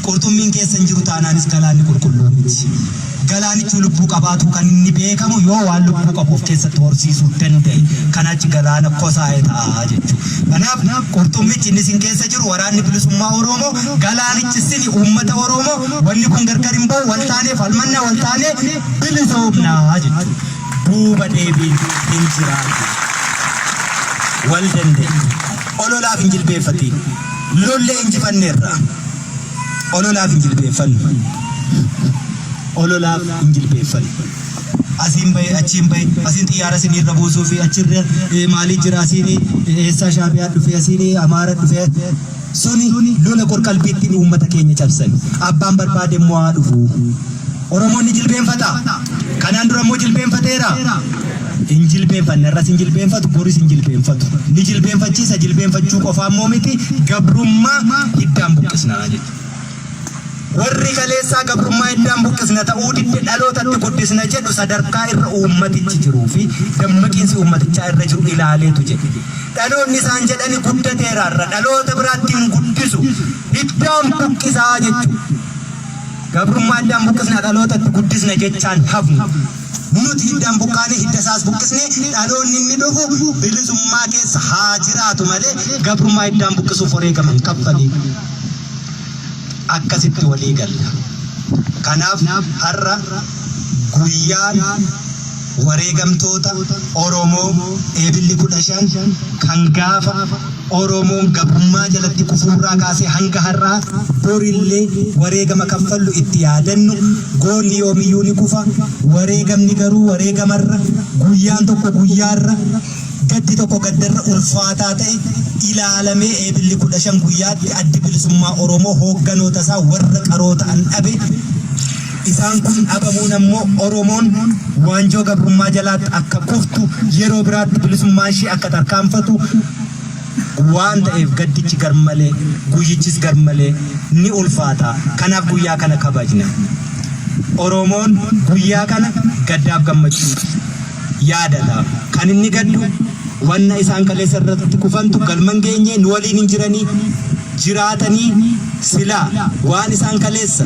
Qurxummiin keessa hin jiru taanaanis galaanni qulqulluu miti. Galaanichi lubbuu qabaatuu kan inni beekamu yoo waan lubbuu qabu of keessatti horsiisuu danda'e. Kanaachi galaana kosaa'e ta'a jechuudha. Kanaaf qurxummichi inni isin keessa jiru waraanni bilisummaa Oromoo, galaanichi sini uummata Oromoo, wanni kun gargar hin ba'u, wal taanee falmanna, wal taanee bilisoomna jechuudha. Duuba deebiin hin jiraatu. Wal dandeenya. Ololaaf hin jilbeeffatiin. Lollee injifanneerra. Ololaaf hin jilbeeffannu. Ololaaf hin jilbeeffannu. Asiin bahe, achiin bahe, asiin xiyyaara isiniirra buusuu fi achirra maalii jira, asiin eessaa Shaabiyaa dhufe, asiin Amaara dhufe. Suni lola qorqalbiittiin uummata keenya cabsan. Abbaan barbaade immoo haa dhufu. Oromoon ni jilbeenfata. Kanaan dura immoo jilbeenfateera. Hin jilbeenfanne, har'as hin jilbeenfatu, boris hin jilbeenfatu. Ni jilbeenfachiisa, jilbeenfachuu qofaa immoo miti, gabrummaa hiddaan buqqisna jechuudha. Warri kaleessaa gabrummaa hiddaan buqqisna ta'uu didde dhalootatti guddisna jedhu sadarkaa irra uummatichi jiruu fi dammaqiinsi uummatichaa irra jiru ilaaleetu jedhe. Dhaloonni isaan jedhani guddateera irra dhaloota biraatti hin guddisu, hiddaan buqqisaa jechuudha. Gabrummaa hiddaan buqqisna dhalootatti guddisna jechaan hafnu. Nuti hiddaan buqqaane, hidda isaas buqqisne, dhaloonni inni dhufu bilisummaa keessa haa jiraatu malee gabrummaa hiddaan buqqisuuf wareegama hin kaffaliin. Akkasitti walii galla. Kanaaf har'a guyyaan wareegamtoota Oromoo Eebilli 15 kan gaafa Oromoon gabrummaa jalatti kufuurraa kaasee hanga har'aa borillee wareegama kaffallu itti yaadannu. Goonni yoomiyyuu ni kufa, wareegamni garuu wareegamarra, guyyaan tokko guyyaarra, gaddi tokko gaddarra ulfaataa ta'e ilaalamee Eebilli 15 guyyaatti Addi Bilisummaa Oromoo hoogganoota isaa warra qaroo ta'an dhabe. Isaan kun dhabamuun ammoo Oromoon waanjoo gabrummaa jalaatti akka kuftu, yeroo biraatti bilisummaan ishee akka tarkaanfatu waan ta'eef gaddichi garmalee, guyyichis garmalee ni ulfaata. Kanaaf guyyaa kana kabajna. Oromoon guyyaa kana gaddaaf gammachuu yaadata. Kan inni gaddu wanna isaan kaleessa irratti kufantu galma hin geenye, nu waliin hin jiranii, jiraatanii silaa waan isaan kaleessa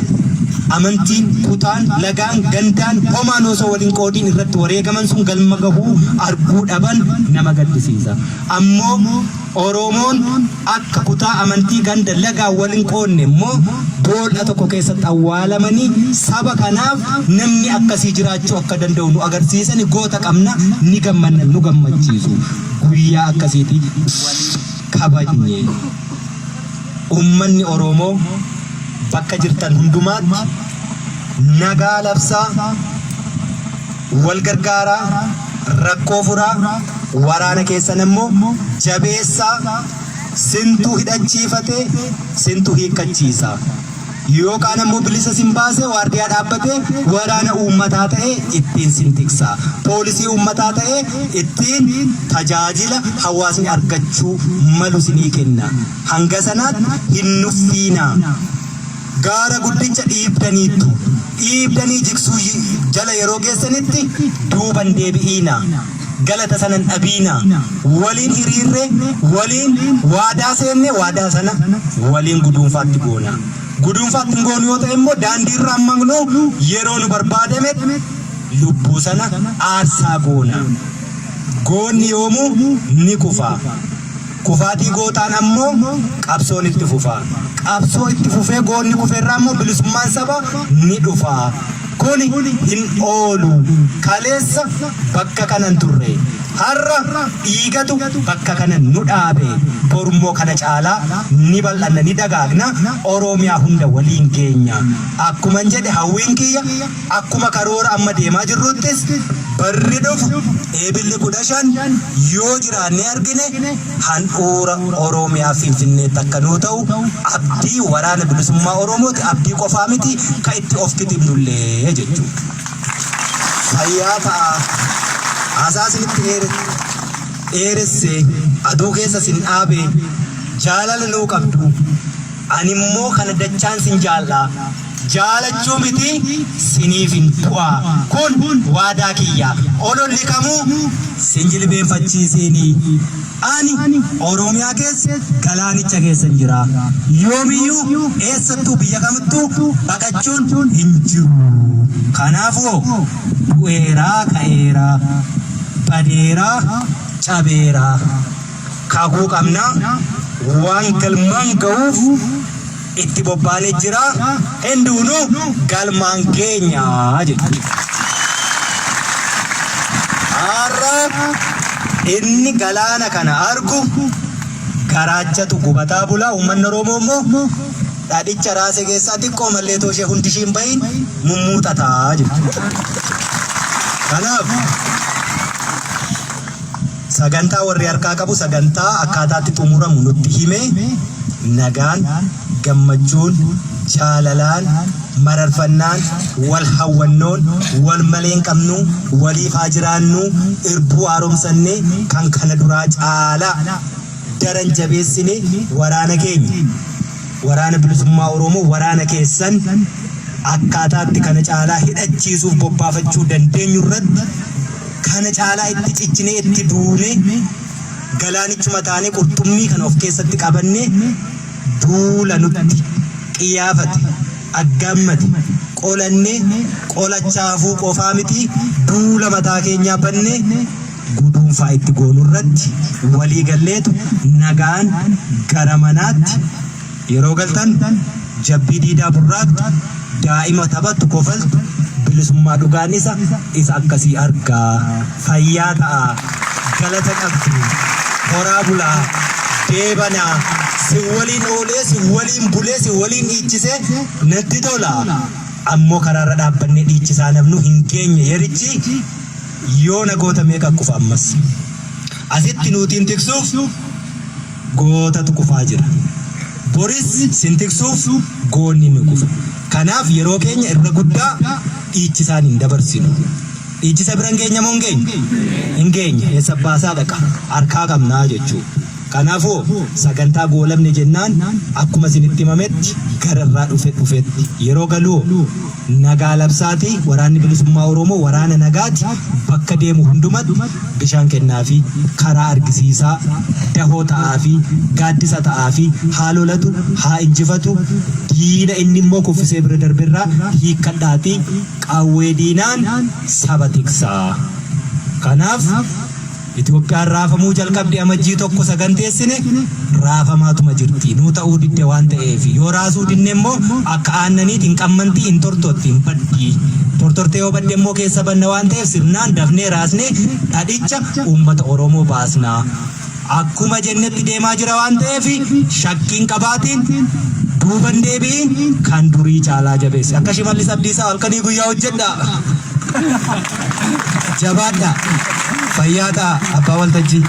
amantiin, kutaan, lagaan, gandaan homaan osoo wal hin qoodiin irratti wareegaman sun galma gahuu arguu dhaban nama gaddisiisa. Ammoo Oromoon akka kutaa, amantii, ganda, lagaan wal hin qoodne immoo bool'a tokko keessatti awwaalamanii saba kanaaf namni akkasii jiraachuu akka danda'u nu agarsiisani, goota qabna, ni gammanna, nu gammachiisu. Guyyaa akkasiiti waliin kabajne. Uummanni Oromoo bakka jirtan hundumaatti nagaa labsaa, wal gargaaraa, rakkoo furaa, waraana keessan immoo jabeessaa, sintu hidhachiifate, sintu hiikkachiisa. Yookaan ammoo bilisa sin baasee waardiyaa dhaabbatee waraana uummataa ta'ee ittiin sin tiksa. Poolisii uummataa ta'ee ittiin tajaajila hawaasni argachuu malu sinii kenna. Hanga sanaatti hin nuffiinaa. Gaara guddicha dhiibdaniittu. Dhiibdanii jigsuu jala yeroo geessanitti duuban deebi'iinaa. Galata sana hin dhabiinaa. Waliin hiriirree, waliin waadaa seenne, waadaa sana waliin guduunfaatti goona. Guduunfaatti hin goonu yoo ta'e immoo daandii irraa hin maqnu, yeroo nu barbaadametti lubbuu sana aarsaa goona. Goonni yoomuu ni kufa. Kufaatii gootaan ammoo qabsoon itti fufa. Qabsoo itti fufee goonni kufe irraa immoo bilisummaan sabaa ni dhufa. Kuni hin oolu. Kaleessa bakka kana hin turre. Har'a dhiigatu bakka kana nu dhaabe. Boru immoo kana caalaa ni bal'anna, ni dagaagna, Oromiyaa hunda waliin geenya. Akkuman jedhe hawwiin kiyya akkuma karoora amma deemaa jirruttis barri dhufu Eebilli 15 yoo jiraannee argine handhuura Oromiyaa Finfinneetti akka nuu ta'u abdii Waraana Bilisummaa Oromooti, abdii qofaa miti ka itti of kitibnullee jechuudha. Fayyaa ta'aa. Haasaa isinitti dheeresse, aduu keessa isin dhaabe, jaalala nuu qabdu. Ani immoo kana dachaan sin jaal'aa. Jaalachuu miti siniifin du'a. Kun waadaa kiyya. Ololli kamuu sin jilbeenfachiisiini. Ani Oromiyaa keessa galaanicha keessan jira. Yoomiyyuu eessattuu biyya kamittuu baqachuun hin jiru. Kanaafuu du'eeraa ka'eera, badeeraa cabeera. Kakuu qabna. Waan galmaan ga'uuf itti bobbaanee jira. Hinduunu galmaan geenya jechuudha. Har'a inni galaana kana argu garaachatu gubataa bula. Uummanni Oromoo immoo dhadhicha raase keessaa xiqqoo mallee too ishee hundi ishee hin bahin mummuuxataa jechuudha. Kanaaf sagantaa warri harkaa qabu sagantaa akkaataatti xumuramu nutti himee nagaan, gammachuun, jaalalaan, mararfannaan, wal hawwannoon, wal malee hin qabnu, waliif haa jiraannu, irbuu haaromsannee kan kana duraa caalaa daran jabeessine waraana keenya, Waraana Bilisummaa Oromoo, waraana keessan akkaataatti kana caalaa hidhachiisuuf bobbaafachuu dandeenyu irratti kana caalaa itti cichinee itti duunee galaanichuma taanee qurxummii kana of keessatti qabannee duula nutti qiyyaafate, aggaammate qolannee qolachaafuu qofaa miti duula mataa keenyaa bannee guduunfaa itti goonu irratti walii galleetu nagaan gara manaatti yeroo galtan jabbii diidaa burraaqxu, daa'ima taphattu kofaltu, bilisummaa dhugaan isa isa akkasii argaa. Fayyaa ta'aa. Galata qabdu. Horaa bulaa. Deebanaa. Sin waliin oolee, sin waliin bulee, sin waliin dhiichisee natti tola. Ammoo karaarra dhaabbannee dhiichisaa namnu hin geenye yerichi. Yoona goota meeqa kufa ammas. Asitti nuutiin tiksuuf gootatu kufaa jira. Boris sin tiksuuf goonni ni kufa. Kanaaf yeroo keenya irra guddaa dhiichisaan hin dabarsinu. Dhiichisa bira hin geenya moo hin geenye? Hin geenye. Eessa baasaa dhaqa? Harkaa qabnaa jechuu. Kanaafuu sagantaa goolabne jennaan akkuma isinitti himametti gara irraa dhufe dhufetti yeroo galuu nagaa labsaatii Waraanni Bilisummaa Oromoo waraana nagaati, bakka deemu hundumatti bishaan kennaafii, karaa argisiisaa, dahoo ta'aafii, gaaddisa ta'aafii, haa lolatu, haa injifatu, diina inni immoo kuffisee bira darberraa hiikkadhaatii qawwee diinaan saba tiksaa. Kanaaf Itoophiyaan raafamuu jalqabde. Amajjii 1 saganteessine raafamaatuma jirti. Nuu ta'uu didde waan ta'eef yoo raasuu dinne immoo akka aannaniiti hin qammantii, hin tortorti, hin baddi. Tortortee yoo badde immoo keessa banna waan ta'eef sirnaan dafnee raasnee dhadhicha uummata Oromoo baasna. Akkuma jennetti deemaa jira waan ta'eef shakkiin qabaatiin duuban deebi'iin kan durii caalaa jabeessi. Akka Shimallis Abdiisaa halkanii guyyaa hojjedhaa. Jabaadhaa. Fayyaa ta'a abbaa waltajjii.